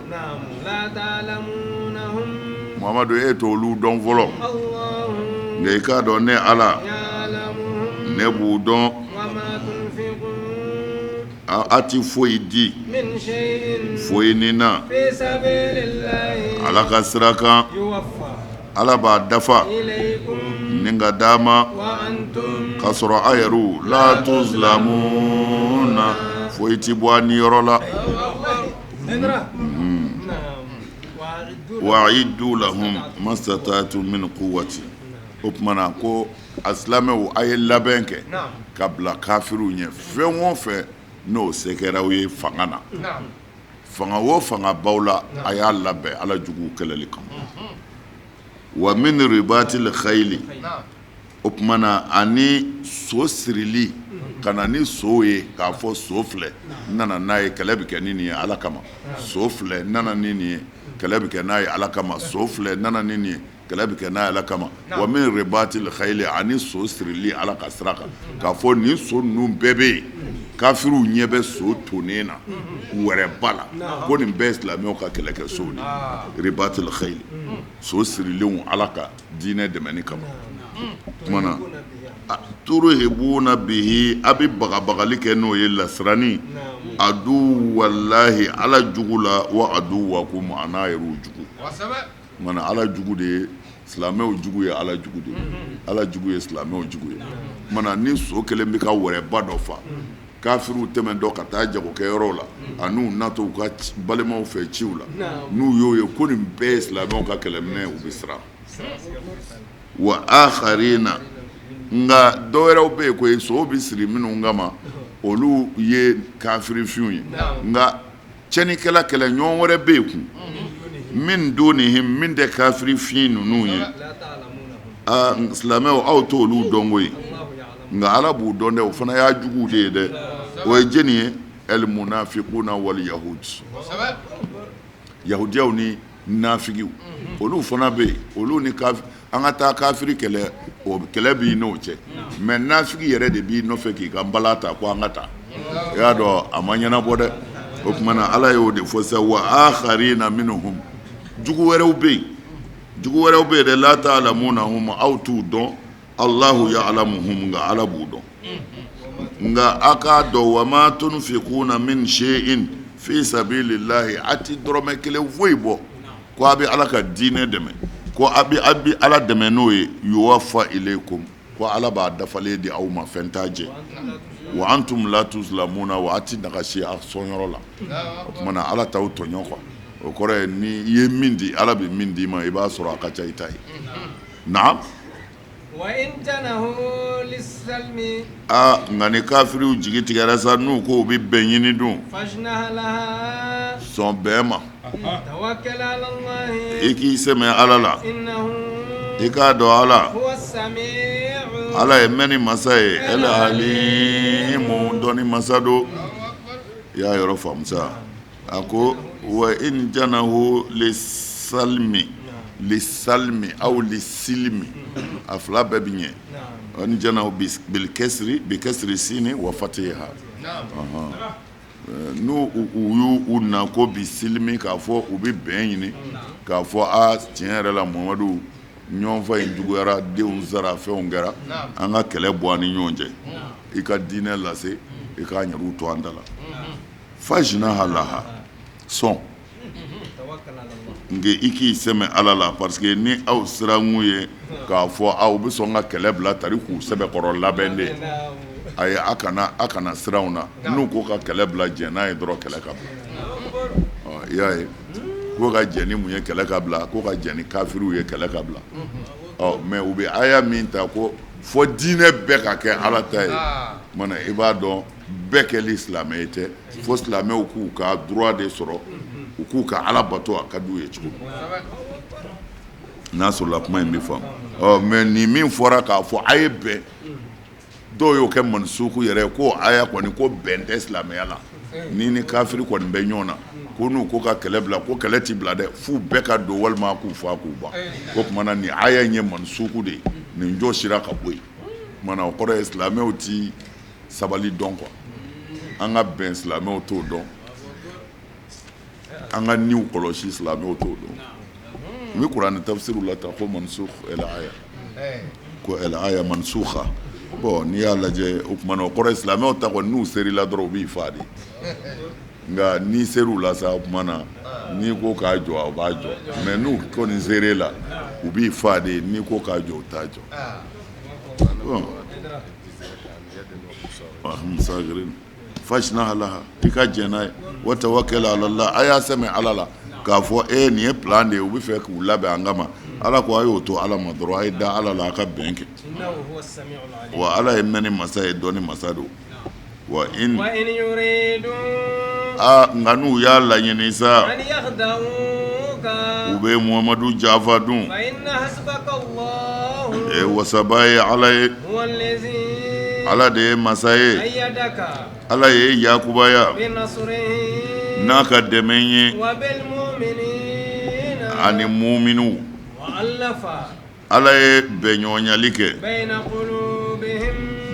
S1: Muhamadu, e t'olu dɔn fɔlɔ, nka i k'a dɔn ne Ala, ne b'u dɔn. A tɛ foyi di foyi ni na Ala ka sira kan, Ala b'a dafa ni ka d'a ma ka sɔrɔ a yɛrɛw la tuzlamuna, foyi tɛ bɔ a niyɔrɔ la. Wa aiddu lahum mastata'tum min quwwati, o tuma na ko a silamɛw, a ye labɛn kɛ ka bila kafiriw ɲɛ, fɛn o fɛn n'o se kɛra aw ye fanga na, fanga o fanga b'aw la, a y'a labɛn Ala juguw kɛlɛli kama. Wa min ribatil khayli, o tuma na ani so sirili, ka na ni so ye k'a fɔ so filɛ, n nana n'a ye, kɛlɛ bɛ kɛ ni nin ye Ala kama, so filɛ, n nana ni nin ye, kɛlɛ bɛ kɛ n'a ye Ala kama, so filɛ, n nana ni nin ye, kɛlɛ bɛ kɛ n'a ye Ala kama. Wa min ribatil khayli, ani so sirili Ala ka sira kan, k'a fɔ nin so ninnu bɛɛ bɛ yen, kafiriw ɲɛ bɛ so tonnen na wɛrɛba la, ko nin bɛɛ ye silamɛw ka kɛlɛkɛ sow de ye. Ribatil khayli, so sirilenw Ala ka diinɛ dɛmɛni kama. Tuma na turhibuna bihi, a bɛ bagabagali kɛ n'o ye, lasirani aduwallahi, Ala jugu la, wa aduwakum, a n'a yɛrɛw jugu. Mana ala jugu de ye silamɛw jugu ye ala jugu de ye ala jugu ye silamɛw jugu ye mana ni so kelen bɛ ka wɛrɛba dɔ fa kafiriw tɛmɛ dɔ ka taa jagokɛyɔrɔw la an'u natɔ u ka balimaw fɛ ciw la n'u y'o ye ko nin bɛɛ ye silamɛw ka kɛlɛminɛ u bɛ siran wa akharina nka dɔwɛrɛw bɛ yen ko sow bɛ siri minnu kama olu ye kafirifinw ye nka tiɲɛnikɛla kɛlɛ ɲɔgɔn wɛrɛ bɛ yen kun min dunihim min tɛ kafirifin ninnu ye silamɛw aw t'olu dɔn koyi nka ala b'u dɔn dɛ o fana y'a juguw de ye dɛ o ye jɔni ye el munafiquna wal yahud yahudiyaw ni nafigiw olu fana bɛ yen olu ni an ka taa kafiri kɛlɛ o kɛlɛ b'i n'o cɛ mais nafigi yɛrɛ de b'i nɔfɛ k'i ka npalan ta ko an ka taa i y'a dɔn a ma ɲɛnabɔ dɛ o tuma na ala y'o de fɔ sa wa akharina minhum jugu wɛrɛw bɛ yen jugu wɛrɛw bɛ yen dɛ la ta'lamunahum aw t'u dɔn Allahu ya'lamuhum nka ala b'u dɔn nka a k'a dɔn wa ma tunfiquna min shay'in fi sabilillahi a ti dɔrɔmɛ kelen foyi bɔ ko a bɛ ala ka diinɛ dɛmɛ ko a bɛ a bɛ ala dɛmɛ n'o ye yuwaffa ilaykum ko ala b'a dafalen di aw ma fɛn t'a jɛ wa antum la tuzlamuna wa a ti nagasi a sɔnyɔrɔ la o tuma na ala t'aw tɔɲɔ quoi o kɔrɔ ye ni i ye min di ala bɛ min d'i ma i b'a sɔrɔ a ka ca i ta ye naam Nka ni kafiriw jigi tigɛra sa n'u ko u bɛ bɛn ɲini dun sɔn bɛn ma i k'i sɛmɛ ala la i k'a dɔn ala ala ye mɛnni masa ye el alimu dɔnni masa don i y'a yɔrɔ faamu sa a ko wa in janahu lisalmi lisalmi aw lisilmi a fila bɛɛ bɛ ɲɛ wa in janahu bil kasri bi kasri sini wa fatiha n'u u y'u na ko bi silmi k'a fɔ u bɛ bɛn ɲini k'a fɔ a tiɲɛ yɛrɛ la Muhamadu ɲɔgɔnfa in juguyara denw sara fɛnw kɛra an ka kɛlɛ bɔ an ni ɲɔgɔn cɛ i ka diinɛ lase i k'a ɲɛw to an da la fajinaha laha sɔn nka i k'i sɛmɛ ala la parce que ni aw sirankun ye k'a fɔ aw bɛ sɔn ka kɛlɛ bila tari k'u sɛbɛkɔrɔ labɛn de ayi a kana a kana siran u na n'u ko ka kɛlɛ bila jɛn n'a ye dɔrɔn kɛlɛ ka bila i y'a ye ko ka jɛn ni mun ye kɛlɛ ka bila ko ka jɛn ni kafiriw ye kɛlɛ ka bila ɔ mais u bɛ aya min ta ko fɔ diinɛ bɛɛ ka kɛ ala ta ye mana i b'a dɔn bɛɛ kɛli silamɛ ye tɛ fo silamɛw k'u ka droit de sɔrɔ u k'u ka ala bato a ka d'u ye cogo min n'a sɔrɔla kuma in bɛ faamu ɔ mais nin min fɔra k'a fɔ a ye bɛn dɔw y'o kɛ mansuku yɛrɛ ko aya kɔni ko bɛn tɛ silamɛya la ni ni kafiri kɔni bɛ ɲɔgɔn na ko n'u ko ka kɛlɛ bila ko kɛlɛ ti bila dɛ f'u bɛɛ ka don walima k'u faa k'u ban o tuma na nin aya in ye mansuku de ye nin jɔsira ka bɔ yen o o kɔrɔ ye silamɛw ti sabali dɔn quoi an ka bɛn silamɛw t'o dɔn an ka niw kɔlɔsi silamɛw t'o dɔn n bɛ kuranɛ tafsiriw la ta ko mansukh el aya ko el aya mansukha bon n'i y'a lajɛ o tuma na o kɔrɔ ye silamɛw ta kɔni n'u ser'i la dɔrɔn u b'i faa de nka n'i ser'u la sa o tuma na n'i ko k'a jɔ u b'a jɔ mais n'u kɔni ser'e la u b'i faa de n'i ko k'a jɔ u t'a jɔ bon fajinaha laha i ka jɛn n'a ye wa tawakkal ala Allah a y'a sɛmɛ ala la k'a fɔ e nin ye plan de ye u bɛ fɛ k'u labɛn an kama ala ko a y'o to ala ma dɔrɔn a ye da ala la a ka bɛn kɛ wa ala ye mɛnni masa ye dɔnni masa don wa in aa nka n'u y'a laɲini sa u bɛ Muhamadu janfa dun e wasaba ye ala ye ala de ye masa ye ala ye yakubaya n'a ka dɛmɛ ye ani muminu ala ye bɛnɲɔgɔnyali kɛ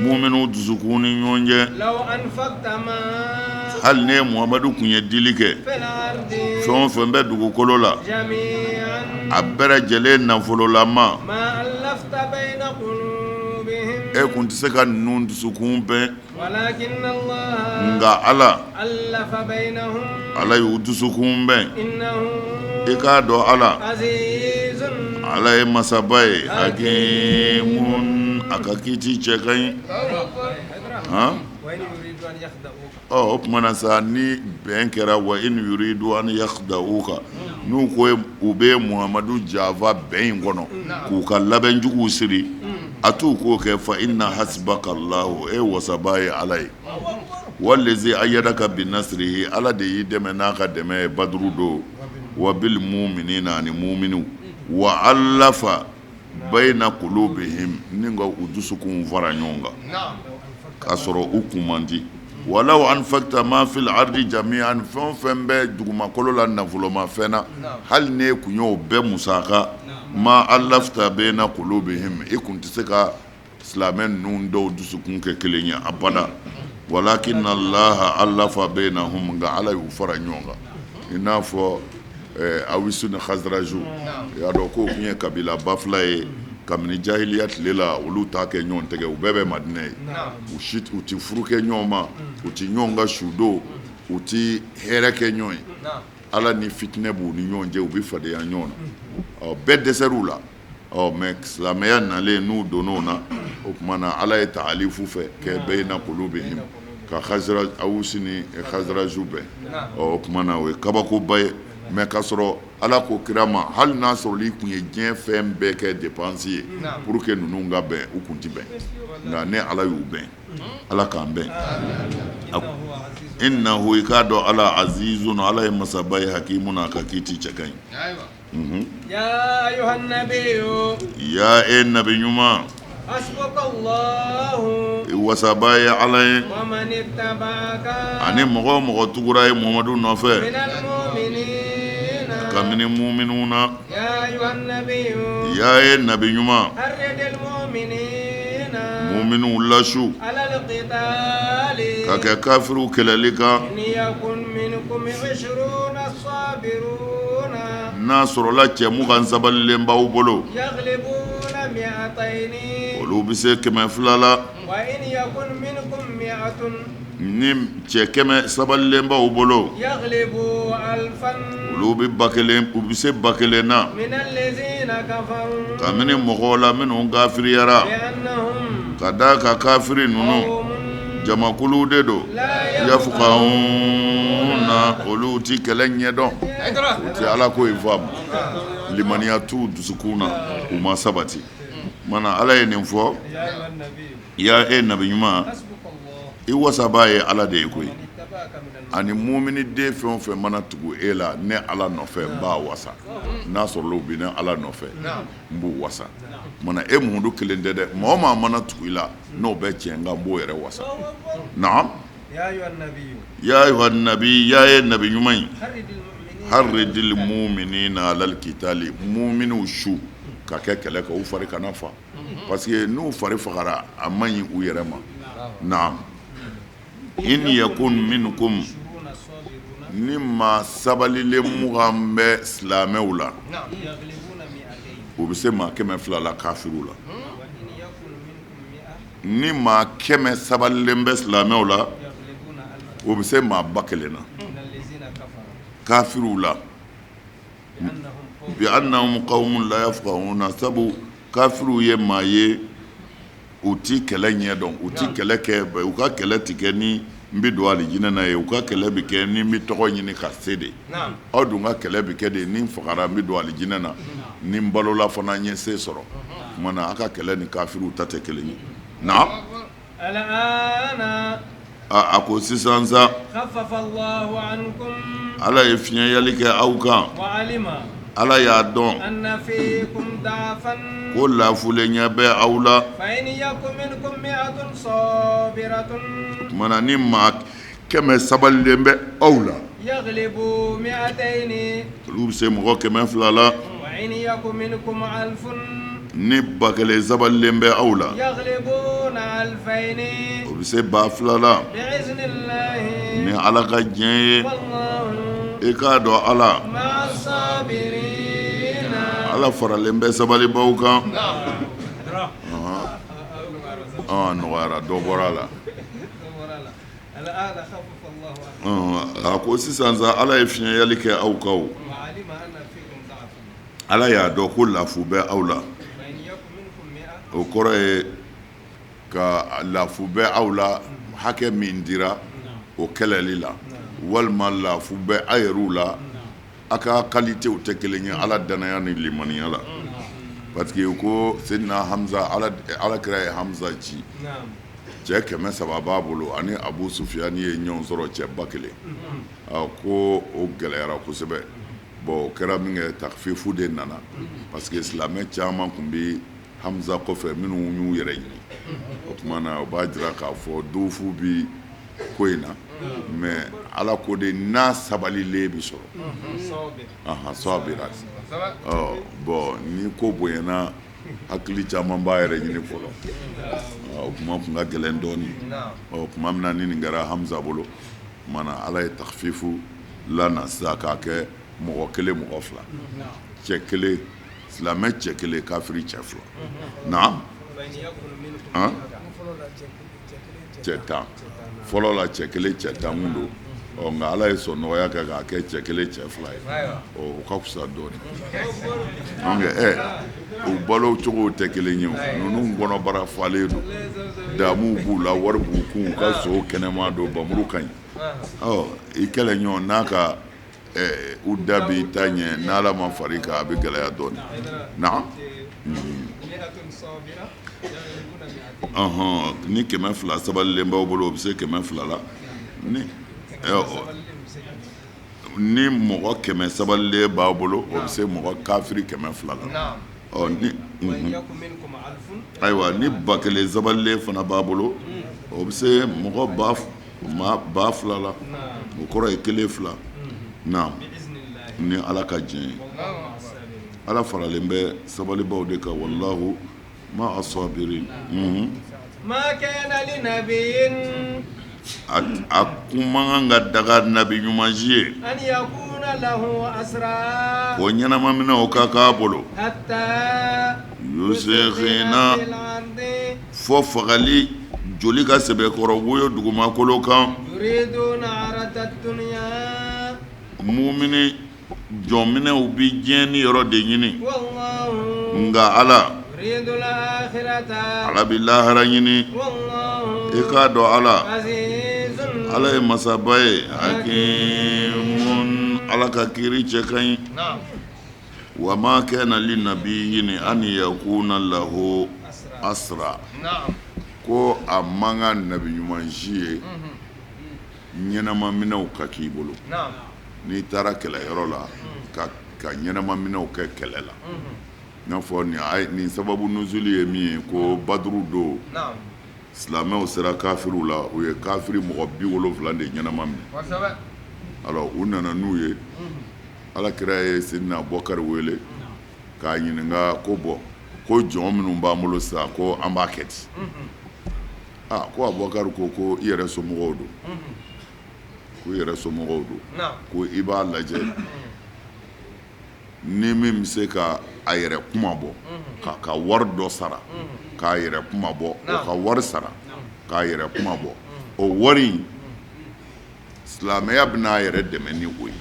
S1: muminu dusukun ni ɲɔgɔn cɛ hali n'e Muhamadu tun ye dili kɛ fɛn o fɛn bɛ dugukolo la a bɛɛ lajɛlen nafololama E kun tɛ se ka ninnu dusukun bɛn. Nka ala ala y'u dusukun bɛn. I k'a dɔn ala ala ye masaba ye hakimun a ka kiti cɛ ka ɲi. Ɔ o tuma na sa ni bɛn kɛra wa in yuridu an yakhda'uka n'u ko u bɛ Muhamadu janfa bɛn in kɔnɔ k'u ka labɛn juguw siri a t'u k'o kɛ fa inna hasbaka Allahu e wasaba ye Ala ye huwalazi ayyadaka binasrihi Ala de y'i dɛmɛ n'a ka dɛmɛ ye Baduru don wa bil muminina ani muminiw wa allafa bayna kulubihim ni ka u dusukun fara ɲɔgɔn kan k'a sɔrɔ u kun man di walaw anfakta ma fil ardi jami'an fɛn o fɛn bɛ dugumakolo la nafolomafɛn na hali n'e kun y'o bɛɛ musaka ma alafta bayna kulubihim i kun tɛ se ka silamɛ ninnu dɔw dusukun kɛ kelen ye abada walakinna Allaha allafa baynahum nka Ala y'u fara ɲɔgɔn kan i n'a fɔ Awisu ni Khazraju i y'a dɔn k'o tun ye kabilaba fila ye kabini jahiliya tile la olu t'a kɛ ɲɔgɔn tɛgɛ u bɛɛ bɛ Madinɛ ye u si u tɛ furu kɛ ɲɔgɔn ma u tɛ ɲɔgɔn ka su don u tɛ hɛrɛ kɛ ɲɔgɔn ye Ala ni fitinɛ b'u ni ɲɔgɔn cɛ u bɛ fadenya ɲɔgɔn na ɔ bɛɛ dɛsɛr'u la Ɔ mais silamɛya nalen n'u donn'o na o tuma na Ala ye taalifu fɛ kɛ bayna kulubihim ka Awusi ni Khazraju bɛn ɔ o tuma na o ye kabakoba ye mais k'a sɔrɔ Ala ko kira ma hali n'a sɔrɔ i tun ye diɲɛ fɛn bɛɛ kɛ dépense ye pour que ninnu ka bɛn u tun tɛ bɛn nka ne Ala y'u bɛn Ala k'an bɛn innahu i k'a dɔn Ala azizun Ala ye masaba ye hakimun a ka kiti cɛ ka ɲi. Ya e nabi ɲuman i wasaba ye Ala ye ani mɔgɔ o mɔgɔ tugura e Muhamadu nɔfɛ kabini muminw na ya e nabi ɲuman muminw lasu ka kɛ kafiriw kɛlɛli kan N'a sɔrɔla cɛ 20 sabalilen b'aw bolo, olu bɛ se 200 la, ni cɛ 100 sabalilen b'aw bolo, olu bɛ 1000 u bɛ se 1000 na, kabini mɔgɔw la minnu kafiriyara, ka d'a kan kafiri ninnu jamakulu de don yafukahuna olu tɛ kɛlɛ ɲɛdɔn u tɛ Ala ko in faamu limaniya t'u dusukun na u ma sabati mana Ala ye nin fɔ ya e nabi ɲuman i wasaba ye Ala de ye koyi ani mumini den fɛn o fɛn mana tugu e la ne Ala nɔfɛ n b'a wasa n'a sɔrɔla u bɛ ne Ala nɔfɛ n b'u wasa mana e Muhamadu kelen tɛ dɛ maa o maa mana tugu i la n'o bɛ tiɲɛ kan n b'o yɛrɛ wasa naam ya ayuha nabi ya e nabi ɲuman in haridil muminina alal kitali muminiw su ka kɛ kɛlɛ kan u fari kana fa parce que n'u fari fagara a man ɲi u yɛrɛ ma naam in yakun minkum ni maa sabalilen 20 bɛ silamɛw la u bɛ se maa 200 la kafiriw la ni maa 100 sabalilen bɛ silamɛw la u bɛ se maa 1000 na kafiriw la bi annahum qawmun la yafqahuna sabu kafiriw ye maa ye u tɛ kɛlɛ ɲɛdɔn u tɛ kɛlɛ kɛ u ka kɛlɛ tɛ kɛ ni n bɛ don alijinɛ na ye u ka kɛlɛ bɛ kɛ ni n bɛ tɔgɔ ɲini ka se de aw dun ka kɛlɛ bɛ kɛ de ni n fagara n bɛ don alijinɛ na ni n balola fana n ye se sɔrɔ o tuma na aw ka kɛlɛ ni kafiriw ta tɛ kelen ye naam a ko sisan sa Ala ye fiɲɛyali kɛ aw kan Ala y'a dɔn ko lafulenya bɛ aw la o tuma na ni maa 100 sabalilen bɛ aw la olu bɛ se mɔgɔ 200 la ni 1000 sabalilen bɛ aw la o bɛ se 2000 la ni Ala ka diɲɛ ye i k'a dɔn Ala Ala faralen bɛ sabalibaw kan. A nɔgɔyara, dɔ bɔra a la. A ko sisan sa, Ala ye fiɲɛyali kɛ aw kan. Ala y'a dɔn ko lafu bɛ aw la. O kɔrɔ ye ka lafu bɛ aw la, hakɛ min dira o kɛlɛli la, walima lafu bɛ aw yɛrɛw la. A ka qualitéw tɛ kelen ye Ala danaya ni limaniya la, parce que ko Seydina Hamza, Ala kira ye Hamza ci, cɛ 300 b'a bolo, ani Abu Sufiyani ye ɲɔgɔn sɔrɔ, cɛ 1000. Ko o gɛlɛyara kosɛbɛ. Bon, o kɛra min kɛ, takfifu de nana, parce que silamɛ caman tun bɛ Hamza kɔfɛ minnu y'u yɛrɛ ɲini. O tuma na, o b'a jira k'a fɔ dufu bi ko in na, mais Ala ko de n'a sabalilen bɛ sɔrɔ sabira. Bon, ni ko bonyana, hakili caman b'a yɛrɛ ɲini fɔlɔ. O kuma tun ka gɛlɛn dɔɔnin. Ɔ, tuma min na ni nin kɛra Hamza bolo, o tuma na Ala ye takfifu lana sisan k'a kɛ mɔgɔ kelen, mɔgɔ fila, cɛ kelen, silamɛ cɛ kelen, kafiri cɛ fila. Naam, cɛ 10. Fɔlɔ la, cɛ kelen, cɛ 10 kun don. Ɔ, nka Ala ye sɔn nɔgɔya kɛ k'a kɛ cɛ kelen, cɛ fila ye. Ɔ, o ka fisa dɔɔnin. Donc u balo cogow tɛ kelen ye. O ninnu kɔnɔbara falen don, damuw b'u la, wari b'u kun, u ka so kɛnɛma don, bamuru ka ɲi. Ɔ, i kɛlɛ ɲɔgɔn n'a ka u da b'i ta ɲɛ, n'Ala ma far'i kan, a bɛ gɛlɛya dɔɔnin. Naam. Ɔhɔn, ni 200 sabalilen b'aw bolo, o bɛ se 200 la. Ni mɔgɔ 100 sabalilen b'aw bolo, o bɛ se mɔgɔ kafiri 200 la. Ɔ, ni ayiwa, ni 1000 sabalilen fana b'a bolo, o bɛ se mɔgɔ 2000 la. O kɔrɔ ye kelen fila. Naam, ni Ala ka diɲɛ ye, Ala faralen bɛ sabalibaw de kan. Wallahu ma asabirin. A kun man kan ka daga nabi ɲuman si ye ko ɲɛnamaminɛ o ka k'a bolo, yuskhina, fo fagali joli ka sɛbɛkɔrɔ woyo dugumakolo kan. Mumini jɔnminɛw bɛ diɲɛ ni yɔrɔ de ɲini, nka Ala, Ala bɛ lahara ɲini. I k'a dɔn Ala, Ala ye masaba ye, hakimun, Ala ka kiri cɛ ka ɲi. Wa ma kana li nabiyyin an yakuna lahu asra, ko a man kan nabi ɲuman si ye ɲɛnamaminɛw ka k'i bolo n'i taara kɛlɛyɔrɔ la, ka ɲɛnamaminɛw kɛ kɛlɛ la. I n'a fɔ nin sababu nuzuli ye min ye, ko Baduru don, silamɛw sera kafiriw la, u ye kafiri mɔgɔ 70 de ɲɛnama minɛ. Alors, u nana n'u ye. Ala kira ye Seydina Abubakari wele k'a ɲininka ko bon, ko jɔn minnu b'an bolo sisan, ko an b'a kɛ di? Aa, ko Abubakari ko i yɛrɛ somɔgɔw don, ko i yɛrɛ somɔgɔw don, ko i b'a lajɛ ni min bɛ se ka a yɛrɛ kuma bɔ, ka wari dɔ sara k'a yɛrɛ kuma bɔ, o ka wari sara k'a yɛrɛ kuma bɔ. O wari in, silamɛya bɛna a yɛrɛ dɛmɛ ni o ye.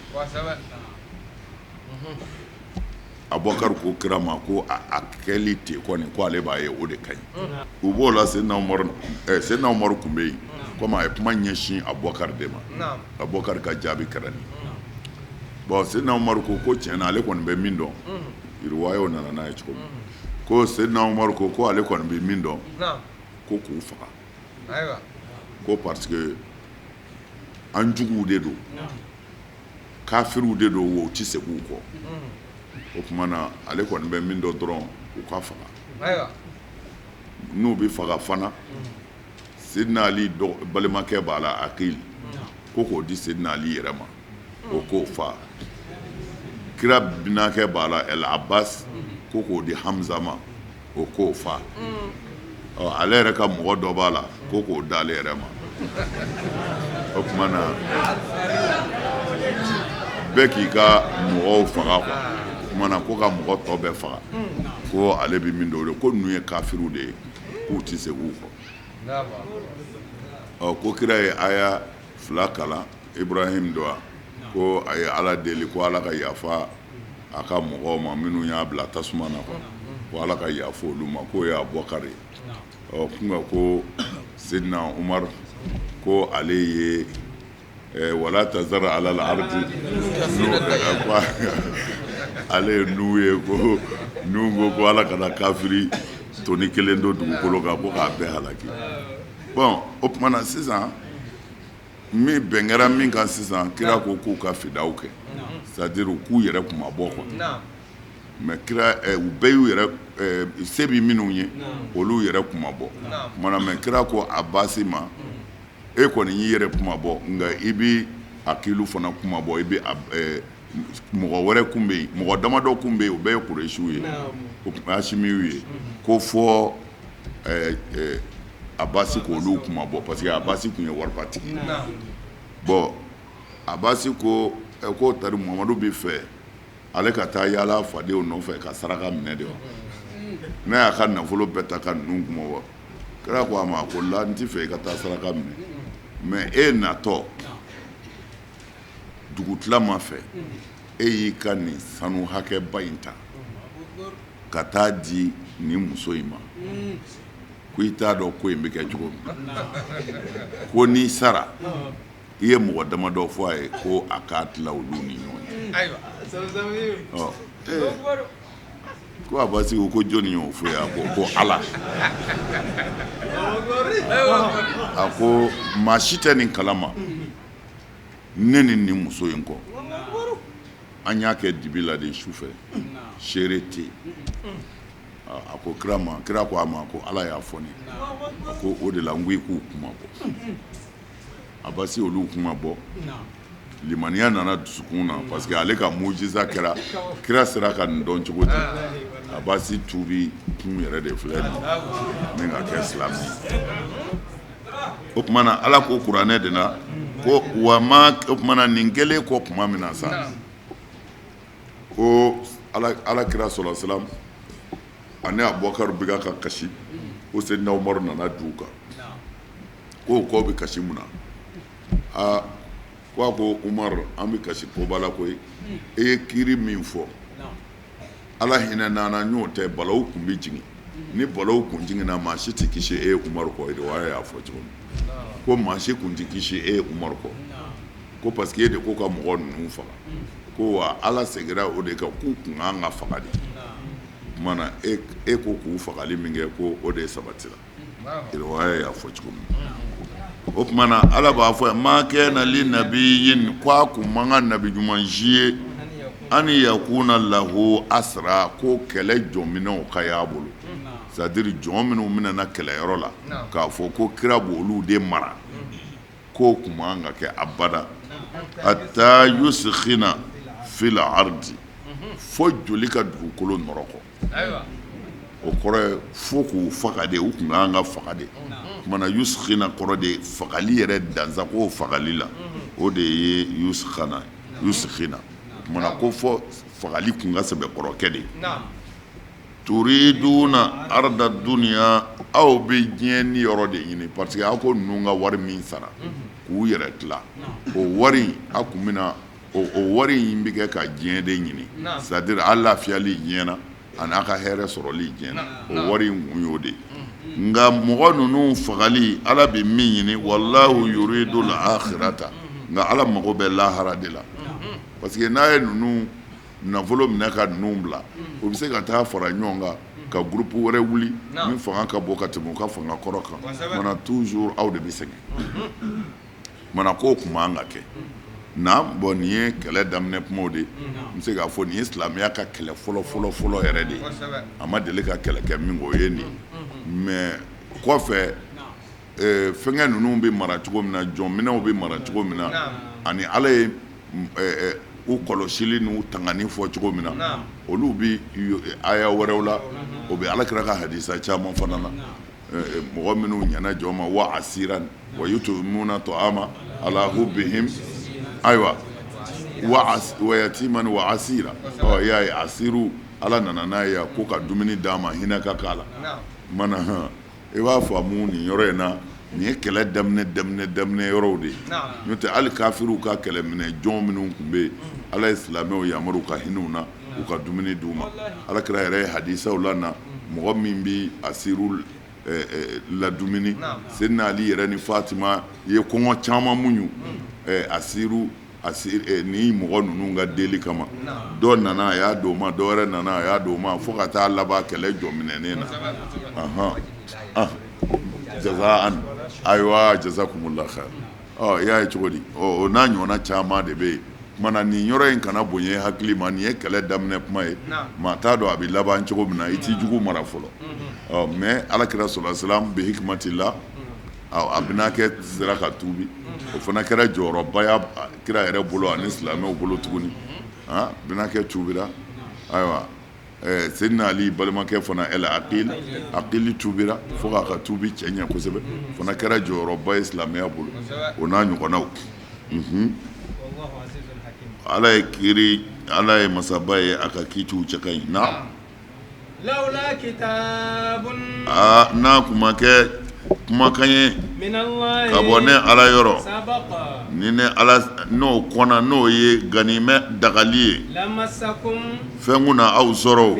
S1: Abubakar ko kira ma ko a kɛli ten kɔni, ko ale b'a ye o de ka ɲi. U b'o la, Seydina Umaru tun bɛ yen. Komi a ye kuma ɲɛsin Abubakar de ma, Abubakar ka jaabi kɛra nin. Bon, Seydina Umaru ko tiɲɛ na, ale kɔni bɛ min dɔn, riwayaw nana n'a ye cogo min, ko Seydina Umaru ko ale kɔni bɛ min dɔn, ko k'u faga, ko parce que an juguw de don, kafiriw de don, wo tɛ segin u kɔ. O tuma na, ale kɔni bɛ min dɔn dɔrɔn, u ka faga. N'u bɛ faga fana, Seydina Ali balimakɛ b'a la, Akil, ko k'o di Seydina Ali yɛrɛ ma, o k'o fa. Kira binakɛ b'a la, El Abbas, ko k'o di Hamza ma, o k'o fa. Ɔ, ale yɛrɛ ka mɔgɔ dɔ b'a la, ko k'o di ale yɛrɛ ma. O tuma na, bɛɛ k'i ka mɔgɔw faga quoi. O tuma na, ko ka mɔgɔ tɔ bɛɛ faga, ko ale bɛ min dɔn o de, ko ninnu ye kafiriw de ye, k'u tɛ segin u kɔ. Ɔ ko kira ye aya fila kalan Ibrahim don wa ko a ye Ala deli ko Ala ka yafa a ka mɔgɔw ma minnu y'a bila tasuma na quoi ko Ala ka yafa olu ma k'o ye Abubakar ye ɔ nka ko Sedina Umaru ko ale ye wala tazara alal ardi ale ye Nuhu ye ko Nuhu ko ko Ala kana kafiri toni kelen to dugukolo kan ko k'a bɛɛ halaki bon o tuma na sisan min bɛn kɛra min kan sisan kira ko k'u ka fidaw kɛ c'est à dire u k'u yɛrɛ kunmabɔ quoi mais kira u bɛɛ y'u yɛrɛ se bɛ minnu ye olu yɛrɛ kunmabɔ tuma mais kira ko Abasi ma e kɔni y'i yɛrɛ kunmabɔ nka i bɛ Akilu fana kunmabɔ i bɛ mɔgɔ wɛrɛ kun bɛ yen mɔgɔ damadɔ kun bɛ yen o bɛɛ ye Kuresiw ye o Hasimiw ye ko fɔ Abasi k'olu kunmabɔ parce que Abasi tun ye waribatigi ye bon Abasi ko k'o tari Muhamadu bɛ fɛ ale ka taa yaala fadenw nɔfɛ ka saraka minɛ de wa n'a y'a ka nafolo bɛɛ ta ka ninnu kunmabɔ kira ko a ma ko la n t'i fɛ i ka taa saraka minɛ mais e natɔ dugutilama fɛ e y'i ka nin sanu hakɛba in ta ka taa di nin muso in ma ko i t'a dɔn ko in bɛ kɛ cogo min ko n'i sara i ye mɔgɔ damadɔ fɔ a ye ko a k'a tila olu ni ɲɔgɔn cɛ ko Abasi ko ko jɔnni y'o fɔ ye a ko ko Ala a ko maa si tɛ nin kalama ne ni nin muso in kɔ an y'a kɛ dibi la de su fɛ seere tɛ yen a ko kira ma kira ko a ma ko Ala y'a fɔ ne a ko o de la n ko i k'u kunmabɔ Abasi olu kunmabɔ limaniya nana dusukun na parce que ale ka mujiza kɛra kira sera ka nin dɔn cogo di Abasi tuubi kun yɛrɛ de filɛ nin ka kɛ silamɛ ye o tuma na Ala ko kuranɛ de la ko wa ma o tuma na nin kɛlen kɔ tuma min na sa ko Ala kira sɔla salam ani Abubakar bɛ ka kasi ko Seydina Umaru nana jɔ u kan ko k'aw bɛ kasi mun na aa ko a ko Umaru an bɛ kasi koba la koyi e ye kiri min fɔ Ala hinɛ n'an na n'o tɛ balawu kun bɛ jigin ni balawu kun jiginna maa si tɛ kisi e ye Umaru kɔ riwaya y'a fɔ cogo min ko maa si kun tɛ kisi e ye Umaru kɔ ko parce que e de ko ka mɔgɔ ninnu faga ko wa Ala seginna o de kan k'u kun kan ka faga de o tuma na e ko k'u fagali min kɛ ko o de sabatira riwaya y'a fɔ cogo min o tuma na Ala b'a fɔ ma kana li nabiyin ko a kun man kan nabi ɲuman si ye an yakuna lahu asra ko kɛlɛ jɔnminɛw ka y'a bolo c'est à dire jɔn minnu minɛna kɛlɛyɔrɔ la k'a fɔ ko kira b'olu de mara k'o kun man ka kɛ abada hatta yuskhina fil ardi fo joli ka dugukolo nɔrɔkɔ o kɔrɔ ye fo k'u faga de u kun kan ka faga de tuma na yuskhina kɔrɔ de fagali yɛrɛ dansago fagali la o de ye yuskhana yuskhina tuma na ko fo fagali kun ka sɛbɛkɔrɔ kɛ de turiduna arda dunya aw bɛ diɲɛ ni yɔrɔ de ɲini parce que aw ko ninnu ka wari min sara k'u yɛrɛ tila o wari aw kun bɛna o wari in bɛ kɛ ka diɲɛ de ɲini c'est à dire a lafiyali diɲɛ na a n'a ka hɛrɛ sɔrɔli diɲɛ na o wari in kun y'o de ye nka mɔgɔ ninnu fagali Ala bɛ min ɲini walahu yuridu al-akhirata nka Ala mago bɛ lahara de la parce que n'a ye ninnu nafolo minɛ ka ninnu bila u bɛ se ka taa fara ɲɔgɔn kan ka groupe wɛrɛ wuli min fanga ka bon ka tɛmɛ u ka fanga kɔrɔ kan mana toujours aw de bɛ sɛgɛn mana k'o kun man ka kɛ na bon nin ye kɛlɛ daminɛ kumaw de ye n bɛ se k'a fɔ nin ye silamɛya ka kɛlɛ fɔlɔ fɔlɔ fɔlɔ yɛrɛ de ye a ma deli ka kɛlɛ kɛ min kɔ o ye nin mais kɔfɛ fɛnkɛ ninnu bɛ mara cogo min na jɔnminɛw bɛ mara cogo min na ani Ala ye u kɔlɔsili n'u tangani fɔ cogo min na olu bɛ aya wɛrɛw la o bɛ Ala kira ka hadisa caman fana na mɔgɔ minnu ɲɛna jɔn ma wa asiran wa yut'imuna ta'ama ala hubbihim ayiwa wa yatiman wa asira ɔ i y'a ye asiru Ala nana n'a ye ko ka dumuni d'a ma hinɛ ka k'a la mana I b'a faamu nin yɔrɔ in na, nin ye kɛlɛ daminɛ daminɛ daminɛ yɔrɔw de ye. N'o tɛ, hali kafiriw ka kɛlɛminɛ jɔn minnu tun bɛ yen, Ala ye silamɛw yamaru ka hinɛ u na, u ka dumuni d'u ma. Ala kira yɛrɛ ye hadisaw la na, mɔgɔ min bɛ asiru ladumuni. Seyidina Ali yɛrɛ ni Fatima ye kɔngɔ caman muɲu asiru ni mɔgɔ ninnu ka deli kama. Dɔ nana, a y'a d'o ma, dɔ wɛrɛ nana, a y'a d'o ma, fo ka taa laban kɛlɛ jɔ minɛnen na. Jazaan, ayiwa, jazakumullah khair. Ɔ, i y'a ye cogo di? O n'a ɲɔgɔnna caman de bɛ yen. Kumana, nin yɔrɔ in kana bonya hakili ma. Nin ye kɛlɛ daminɛ kuma ye, maa t'a dɔn a bɛ laban cogo min na. I t'i jugu mara fɔlɔ. Ɔ, mais Ala kira sɔrɔ salam bi hikmatillah, a bɛnakɛ sera ka tuubi. O fana kɛra jɔyɔrɔba ya kira yɛrɛ bolo ani silamɛw bolo tuguni. Bɛnakɛ tuubira. Ayiwa, Seyidina Ali balimakɛ fana, ɛl Akil, Akili tuubira fo k'a ka tuubi cɛ ɲɛ kosɛbɛ, fana kɛra jɔyɔrɔba ye silamɛya bolo, o n'a ɲɔgɔnnaw. Ala ye kiri, Ala ye masaba ye, a ka kiitiw cɛ ka ɲi na. Aa, n'a kun ma kɛ kumakan ye ka bɔ ne Ala yɔrɔ, ni ne Ala n'o kɔnna, n'o ye ganimɛ dagali ye, fɛn kun na aw sɔrɔ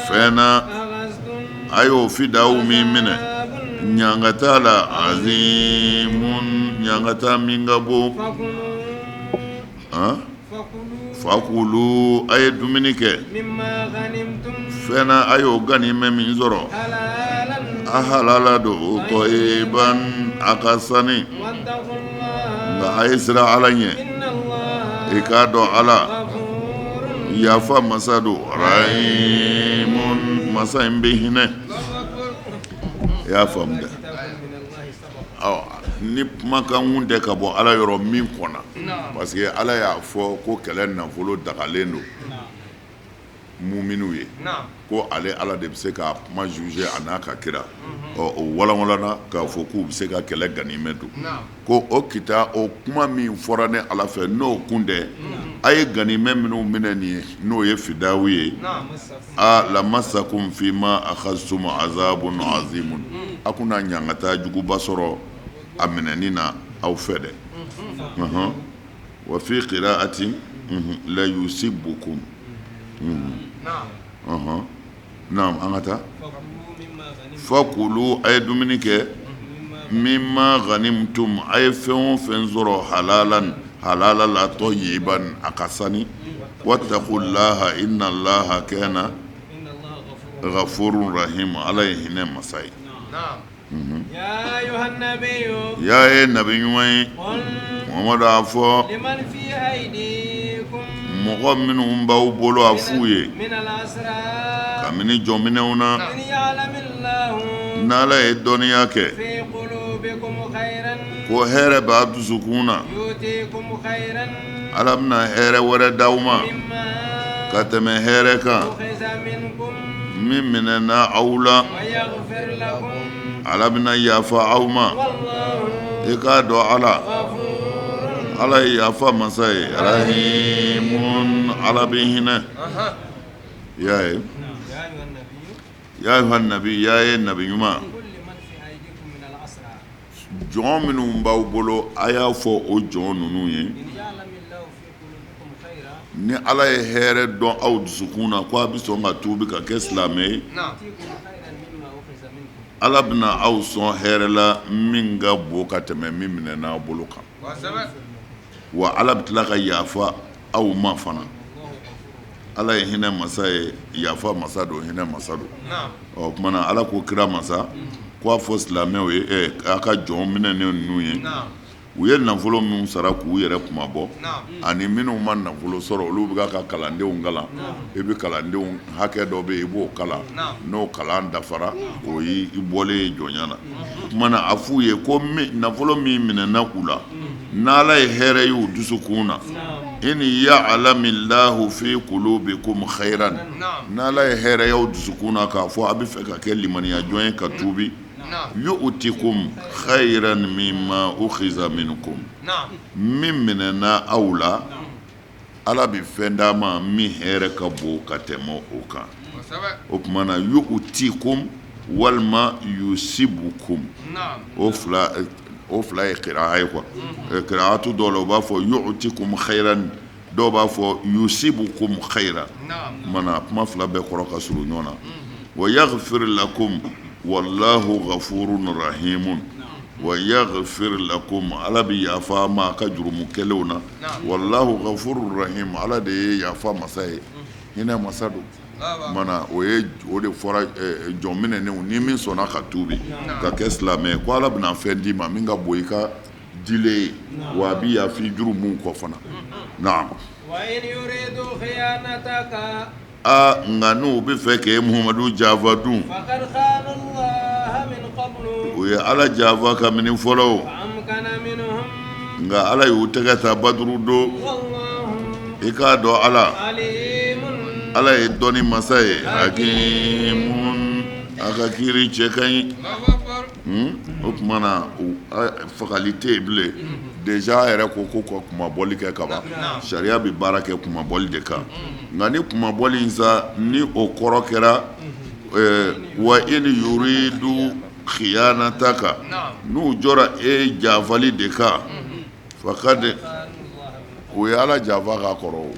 S1: fɛn na a y'o fidaw min minɛ, ɲangata la, azimun, ɲangata min ka bon. Fakulu, a ye dumuni kɛ fɛn na a y'o ganimɛ min sɔrɔ, a halala don, tɔyiban, a ka sani, nka a ye siran Ala ɲɛ. I k'a dɔn Ala yafa masa don, rahimun, masa in bɛ hinɛ. I y'a faamu dɛ. Ni kumakan kun tɛ ka bɔ Ala yɔrɔ min kɔnna, parce que Ala y'a fɔ ko kɛlɛ nafolo dagalen don muminiw ye, ko ale Ala de bɛ se k'a kuma juger a n'a ka kira. Ɔ, o walanwalanna k'a fɔ k'u bɛ se ka kɛlɛ ganimɛ dun, ko o kita o kuma min fɔra ne Ala fɛ, n'o kun tɛ, a ye ganimɛ minnu minɛ nin ye, n'o ye fidawu ye, aa, lamasakum fima akhaztum azabun azimun, a kun na ɲangata juguba sɔrɔ a minɛni na aw fɛ dɛ. Wa fi qira'atin la yusibukum. Naam, an ka taa. Fakulu, a ye dumuni kɛ, mimma ghanimtum, a ye fɛn o fɛn sɔrɔ, halalan, halala la, tɔyiban, a ka sani, wattaqullaha inna allaha kana ghafurun rahim, Ala ye hinɛ masa ye. Ya ye nabi ɲuman ye Muhamadu, a fɔ mɔgɔ minnu b'aw bolo, a f'u ye kabini jɔnminɛw na, n'Ala ye dɔnniya kɛ ko hɛrɛ b'a dusukun na, Ala bɛna hɛrɛ wɛrɛ d'aw ma ka tɛmɛ hɛrɛ kan min minɛna aw la. Ala bɛna yafa aw ma. I k'a dɔn Ala, Ala ye yafa masa ye, rahimun, Ala bɛ hinɛ. I y'a ye, ya ayuha nabi, ya ye nabi ɲuman, jɔn minnu b'aw bolo, a y'a fɔ o jɔn ninnu ye, ni Ala ye hɛrɛ dɔn aw dusukun na ko a bɛ sɔn ka tuubi ka kɛ silamɛ ye, Ala bɛna aw sɔn hɛrɛ la min ka bon ka tɛmɛ min minɛna aw bolo kan, wa Ala bɛ tila ka yafa aw ma fana. Ala ye hinɛ masa ye, yafa masa don, hinɛ masa don. Ɔ, o tuma na Ala ko kira masa ko a fɔ silamɛw ye, a ka jɔn minɛnen ninnu ye, u ye nafolo minnu sara k'u yɛrɛ kunmabɔ, ani minnu ma nafolo sɔrɔ, olu bɛ ka kalandenw kalan. I bɛ kalandenw hakɛ dɔ bɛ yen, i b'o kalan, n'o kalan dafara, o y'i bɔlen ye jɔnya na. O tuma na a f'u ye ko nafolo min minɛna u la, n'Ala ye hɛrɛ y'u dusukun na, in ya'lamillahu fi qulubikum khairan, n'Ala ye hɛrɛ y'aw dusukun na k'a fɔ a bɛ fɛ ka kɛ limaniya jɔn ye ka tuubi, yu'tikum khairan mimma ukhiza minkum, min minɛna aw la, Ala bɛ fɛn d'a ma min hɛrɛ ka bon ka tɛmɛ o kan. O tuma na yu'tikum Walima yusibukum o fila o fila ye kira ye quoi kiraatu dɔw la u b'a fɔ yu'tikum khayran dɔw b'a fɔ yusibukum khayran mana kuma fila bɛɛ kɔrɔ ka surun ɲɔgɔn na wa yaghfir lakum wallahu ghafurun rahimun wa yaghfir lakum ala bɛ yafa ma a ka jurumu kɛlenw na wallahu ghafurun rahim ala de ye yafa masa ye hinɛ masa don mana o ye o de fɔra jɔn minɛnenw ni min sɔnna ka tuubi ka kɛ silamɛ ko ala bɛna fɛn d'i ma min ka bon i ka dilen ye wa a bɛ yafa i jurumuw kɔ fana naam aa nka n'u bɛ fɛ k'e Muhamadu janfa dun u ye ala janfa kabini fɔlɔ nka ala y'u tɛgɛ ta baduru don i k'a dɔn ala ala ye dɔnni masa ye hakimun a ka kiri cɛ ka ɲi o tuma na fagali tɛ yen bilen déjà a yɛrɛ ko ko ka kunmabɔli kɛ kaban sariya bɛ baara kɛ kunmabɔli de kan nka ni kunmabɔli in sa ni o kɔrɔ kɛra wa in yuridu khiyanataka n'u jɔra e janfali de kan faqad u ye ala janfa ka kɔrɔ o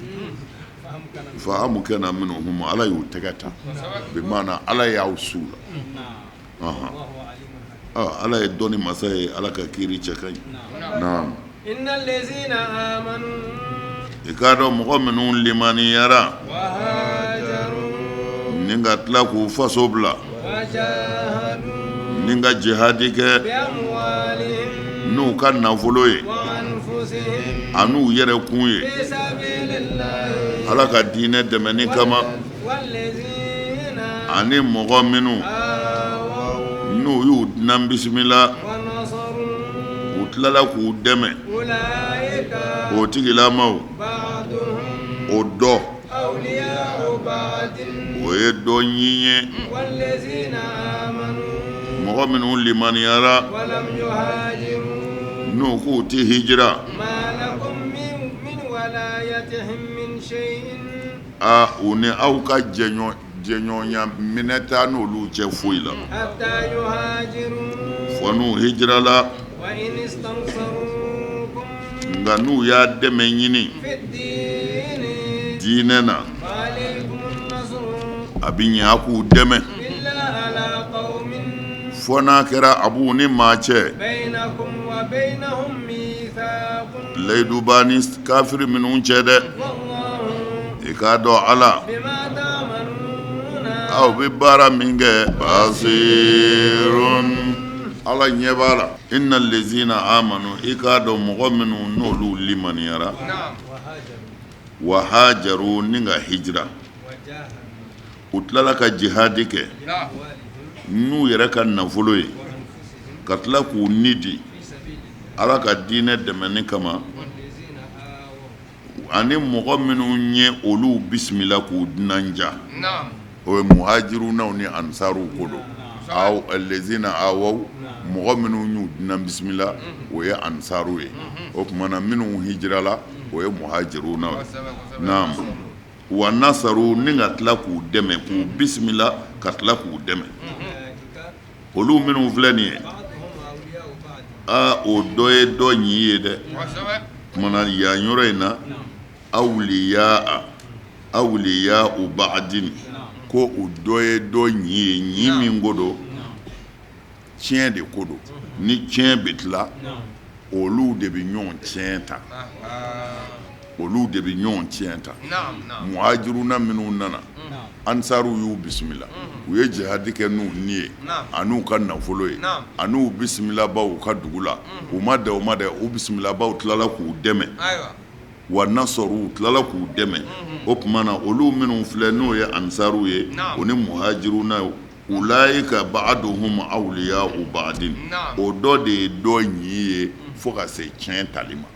S1: fa amkana minhum ala y'u tɛgɛ ta bi maana ala y'aw su la ala ye dɔnni masa ye ala ka kiri cɛ ka ɲi naam i k'a dɔn mɔgɔ minnu limaniyara ni ka tila k'u faso bila ni ka jihadi kɛ n'u ka nafolo ye an'u yɛrɛ kun ye ala ka diinɛ dɛmɛni kama ani mɔgɔ minnu n'u y'u dunan bisimila u tilala k'u dɛmɛ o tigilamaw o dɔ o ye dɔ ɲin ye mɔgɔ minnu limaniyara n'u k'u tɛ hijira Aa u ni aw ka jɛɲɔgɔnya minɛ t'a n'olu cɛ foyi la fo n'u hijirala nka n'u y'a dɛmɛ ɲini diinɛ na a bɛ ɲɛ a k'u dɛmɛ fo n'a kɛra a b'u ni maa cɛ layidu b'a ni kafiri minnu cɛ dɛ i k'a dɔn ala aw bɛ baara min kɛ basirun ala ɲɛ b'a la inna lezina amanu i k'a dɔn mɔgɔ minnu n'olu limaniyara wa hajaru ni ka hijira u tilala ka jihadi kɛ n'u yɛrɛ ka nafolo ye ka tila k'u ni di ala ka diinɛ dɛmɛni kama ani mɔgɔ minnu ye olu bisimila k'u dunanja o ye muhajirunaw ni ansaruw ko don aw lezina awaw mɔgɔ minnu y'u dunan bisimila o ye ansaru ye o tuma na minnu hijirala o ye muhajirunaw ye naam wa nasaru ni ka tila k'u dɛmɛ k'u bisimila ka tila k'u dɛmɛ olu minnu filɛ nin ye aa o dɔ ye dɔ ɲin ye dɛ tuma na yan yɔrɔ in na awliya awliyau ba'din ko u dɔ ye dɔ ɲin ye ɲin min ko don tiɲɛ de ko don ni tiɲɛ bɛ tila olu de bɛ ɲɔgɔn tiɲɛ ta olu de bɛ ɲɔgɔn tiɲɛ ta muhajiruna minnu nana ansaruw y'u bisimila u ye jihadi kɛ n'u ni ye an'u ka nafolo ye an'u bisimilabaw u ka dugu la u ma dan o ma dɛ u bisimilabaw tilala k'u dɛmɛ wa nasaru u tilala k'u dɛmɛ o tuma na olu minnu filɛ n'o ye ansaruw ye o ni muhajiruna ulaika ba'duhum awliya'u ba'din o dɔ de ye dɔ ɲin ye fo ka se tiɲɛ tali ma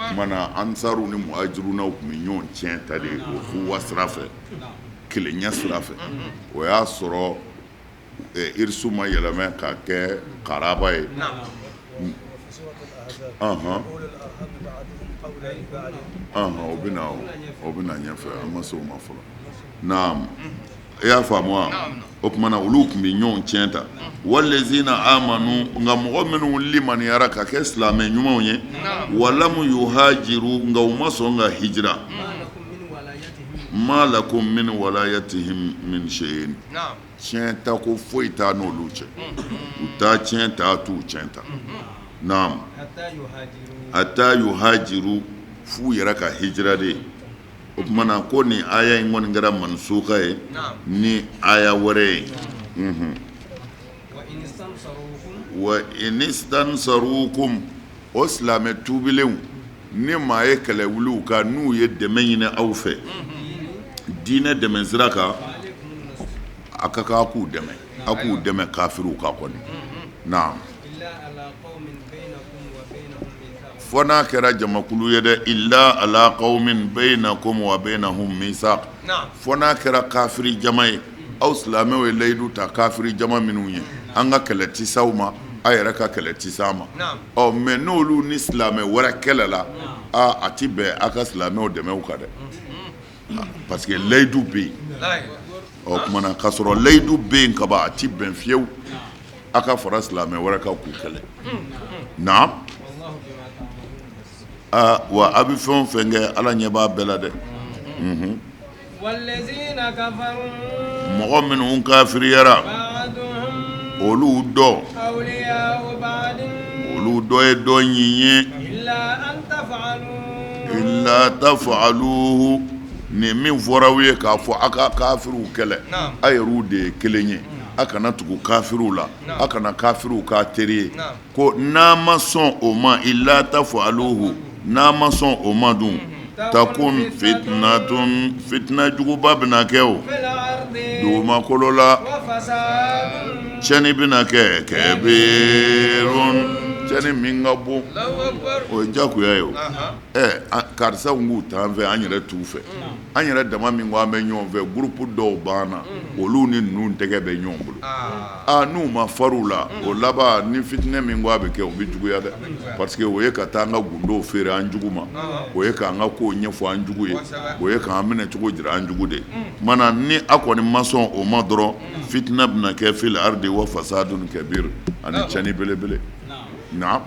S1: tuma na ansaru ni muhajirunaw tun bɛ ɲɔgɔn tiɲɛ ta de ukhuwa sira fɛ kelenya sira fɛ o y'a sɔrɔ irisu ma yɛlɛmɛ ka kɛ karaba ye o bɛ na ɲɛfɛ an ma se o ma fɔlɔ naam. I y'a faamu wa? O tuma na olu tun bɛ ɲɔgɔn tiɲɛ ta. Walezina amanu, nka mɔgɔ minnu limaniyara ka kɛ silamɛ ɲumanw ye, walamu yuhajiru, nka u ma sɔn ka hijira, ma lakum min walayatihim min shay'in, tiɲɛ ta ko foyi t'a n'olu cɛ, u t'a tiɲɛ ta, t'u tiɲɛ ta. Naam, hatta yuhajiru, f'u yɛrɛ ka hijira de. O tuma na ko nin aya in kɔni kɛra mansuka ye ni aya wɛrɛ ye. Wa inistansarukum, o silamɛ tuubilenw, ni maa ye kɛlɛ wuli u kan, n'u ye dɛmɛ ɲini aw fɛ diinɛ dɛmɛ sira kan, a ka kan k'u dɛmɛ, a k'u dɛmɛ kafiriw kan kɔni. Naam, fo n'a kɛra jamakulu ye dɛ, illa ala qawmin baynakum wa baynahum misaq, fo n'a kɛra kafiri jama ye, aw silamɛw ye layidu ta kafiri jama minnu ye, an ka kɛlɛ tɛ s'aw ma, aw yɛrɛ ka kɛlɛ tɛ s'an ma. Ɔ mɛ n'olu ni silamɛ wɛrɛ kɛlɛla, aa, a ti bɛn aw ka silamɛw dɛmɛ u kan dɛ, parce que layidu bɛ yen. Ɔ tuma na k'a sɔrɔ layidu bɛ yen kaban, a ti bɛn fiyewu aw ka fara silamɛ wɛrɛ kan k'u kɛlɛ. Naam, wa a bɛ fɛn o fɛn kɛ, Ala ɲɛ b'a bɛɛ la dɛ. Mɔgɔ minnu kafiriyara, olu dɔ olu dɔ ye dɔ ɲin ye. Illa tafaluhu, nin min fɔra aw ye k'a fɔ aw ka kafiriw kɛlɛ, aw yɛrɛw de ye kelen ye, a kana tugu kafiriw la, a kana kafiriw k'a teri ye, ko n'a ma sɔn o ma, illa tafaluhu, n'a ma sɔn o ma dun, takun fitnatun, fitina juguba bɛna kɛ o dugumakolo la, tiɲɛni bɛna kɛ, kabirun, tiɲɛni min ka bon, o ye jagoya ye. O ɛ karisa k'u t'an fɛ, an yɛrɛ t'u fɛ, an yɛrɛ dama min ko an bɛ ɲɔgɔn fɛ, groupe dɔw b'an na, olu ni ninnu tɛgɛ bɛ ɲɔgɔn bolo. Aa, n'u ma far'u la, o laban ni fitinɛ min ko a bɛ kɛ, o bɛ juguya dɛ, parce que o ye ka taa an ka gundow feere an jugu ma, o ye k'an ka kow ɲɛfɔ an jugu ye, o ye k'an minɛ cogo jira an jugu de tuma na. Ni a kɔni ma sɔn o ma dɔrɔn, fitina bɛna kɛ fil ardi wa fasadun kabir, ani tiɲɛni belebele. Naam.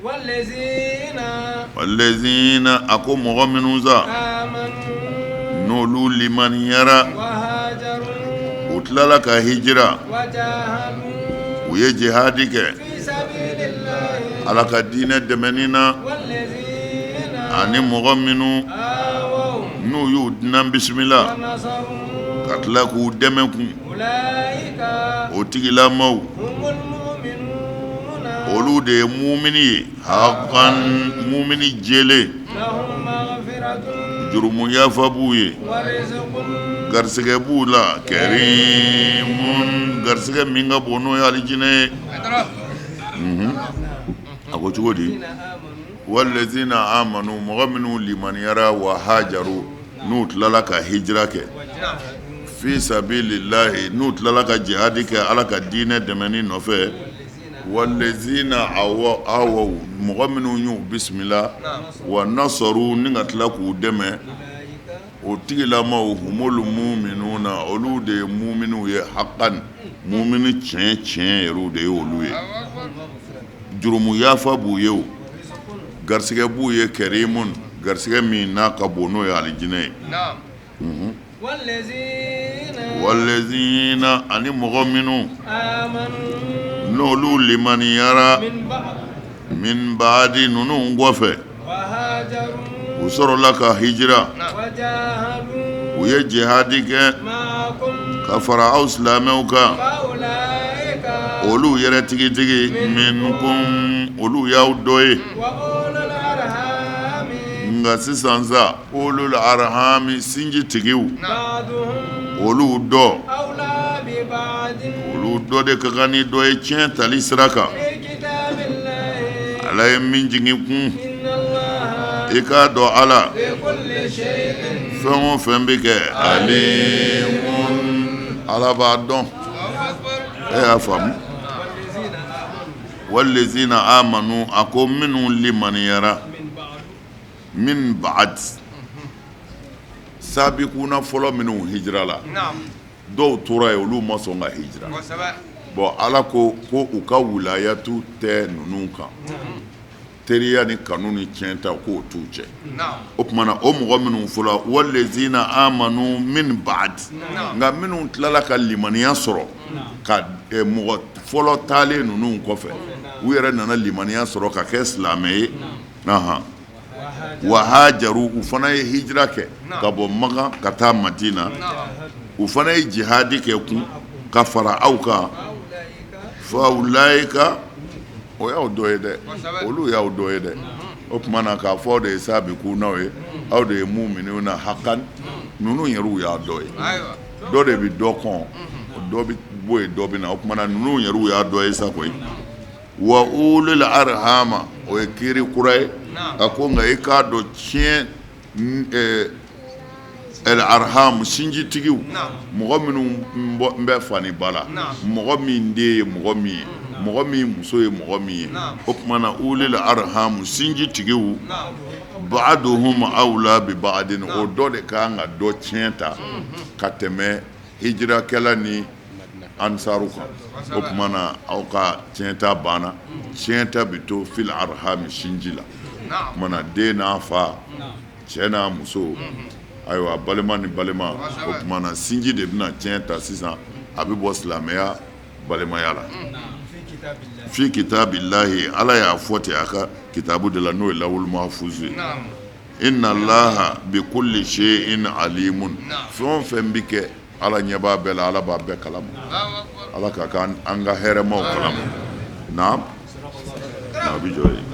S1: Walezina, a ko mɔgɔ minnu sa n'olu limaniyara, u tilala ka hijira, u ye jihadi kɛ Ala ka diinɛ dɛmɛni na, ani mɔgɔ minnu n'u y'u dunan bisimila ka tila k'u dɛmɛ kun, o tigilamaw, olu de ye mumini ye hakan, mumini jɛlen, jurumu yafa b'u ye, garisɛgɛ b'u la, karimun, garisɛgɛ min ka bon, n'o ye alijinɛ ye. A ko cogo di? Walezina amanu, mɔgɔ minnu limaniyara, wa hajaru, n'u tilala ka hijira kɛ, fi sabilillahi, n'u tilala ka jihadi kɛ Ala ka diinɛ dɛmɛni nɔfɛ, walezina awaw, mɔgɔ minnu y'u bisimila, wa nasaru, ni ka tila k'u dɛmɛ, o tigilamaw, humul muminuna, olu de ye muminiw ye, hakan, mumini tiɲɛ tiɲɛ yɛrɛw de ye olu ye, jurumu yafa b'u ye, o garisɛgɛ b'u ye, karimun, garisɛgɛ min n'a ka bon, n'o ye alijinɛ ye. Walezina, ani mɔgɔ minnu n'olu limaniyara, min baadi, ninnu kɔfɛ, u sɔrɔla ka hijira, u ye jihadi kɛ ka fara aw silamɛw kan, olu yɛrɛ tigitigi, minkum, olu y'aw dɔ ye. Nka sisan sa, ulul arhami, sinji tigiw, olu dɔ olu dɔ de ka kan ni dɔ ye tiɲɛ tali sira kan, Ala ye min jigin kun. I k'a dɔn Ala fɛn o fɛn bɛ kɛ, alimun, Ala b'a dɔn. E y'a faamu? Walezina amanu, a ko minnu limaniyara, min ba'd, sabikuna fɔlɔ minnu hijira la. Dɔw tora yen, olu ma sɔn ka hijira. Bon, Ala ko ko u ka wilayatu tɛ ninnu kan, teriya ni kanu ni tiɲɛ ta k'o t'u cɛ. O tuma na, o mɔgɔ minnu fɔra, walazina amanu min ba'd, nka minnu tilala ka limaniya sɔrɔ ka mɔgɔ fɔlɔ taalen ninnu kɔfɛ, u yɛrɛ nana limaniya sɔrɔ ka kɛ silamɛ ye, wa hajaru, u fana ye hijira kɛ ka bɔ Makan ka taa Madina, u fana ye jihadi kɛ kun ka fara aw kan, fa ulaika, o y'aw dɔ ye dɛ, olu y'aw dɔ ye dɛ. O tuma na, k'a fɔ aw de ye sabikunaw ye, aw de ye muminuna hakan, ninnu yɛrɛw y'a dɔ ye. Dɔ de bɛ dɔ kɔn, dɔ bɛ bɔ yen, dɔ bɛ na. O tuma na, ninnu yɛrɛw y'a dɔ ye sa koyi. Wa ulil arhama, o ye kiri kura ye. A ko nka i k'a dɔn tiɲɛ el arham, sinjitigiw, mɔgɔ minnu bɛ fa ni ba la, mɔgɔ min den ye mɔgɔ min ye, mɔgɔ min muso ye mɔgɔ min ye. O tuma na, ulil arham, sinjitigiw, ba'duhum awla bi ba'din, o dɔ de ka kan ka dɔ tiɲɛ ta ka tɛmɛ hijirakɛla ni ansaru kan. O tuma na, aw ka tiɲɛta banna, tiɲɛta bɛ to fil arhami, sinji la. O tuma na, den n'a fa, cɛ n'a muso, ayiwa, balima ni balima, o tuma na, sinji de bɛna tiɲɛ ta sisan, a bɛ bɔ silamɛya balimaya la. Fi kitabillahi, Ala y'a fɔ ten a ka kitabu de la, n'o ye lawhul mahfuz ye. Inna allaha bi kulli shay'in alimun, fɛn o fɛn bɛ kɛ, Ala ɲɛ b'a bɛɛ la, Ala b'a bɛɛ kalama. Ala ka an ka hɛrɛmaw kalama. Naam, a bɛ jɔ yen.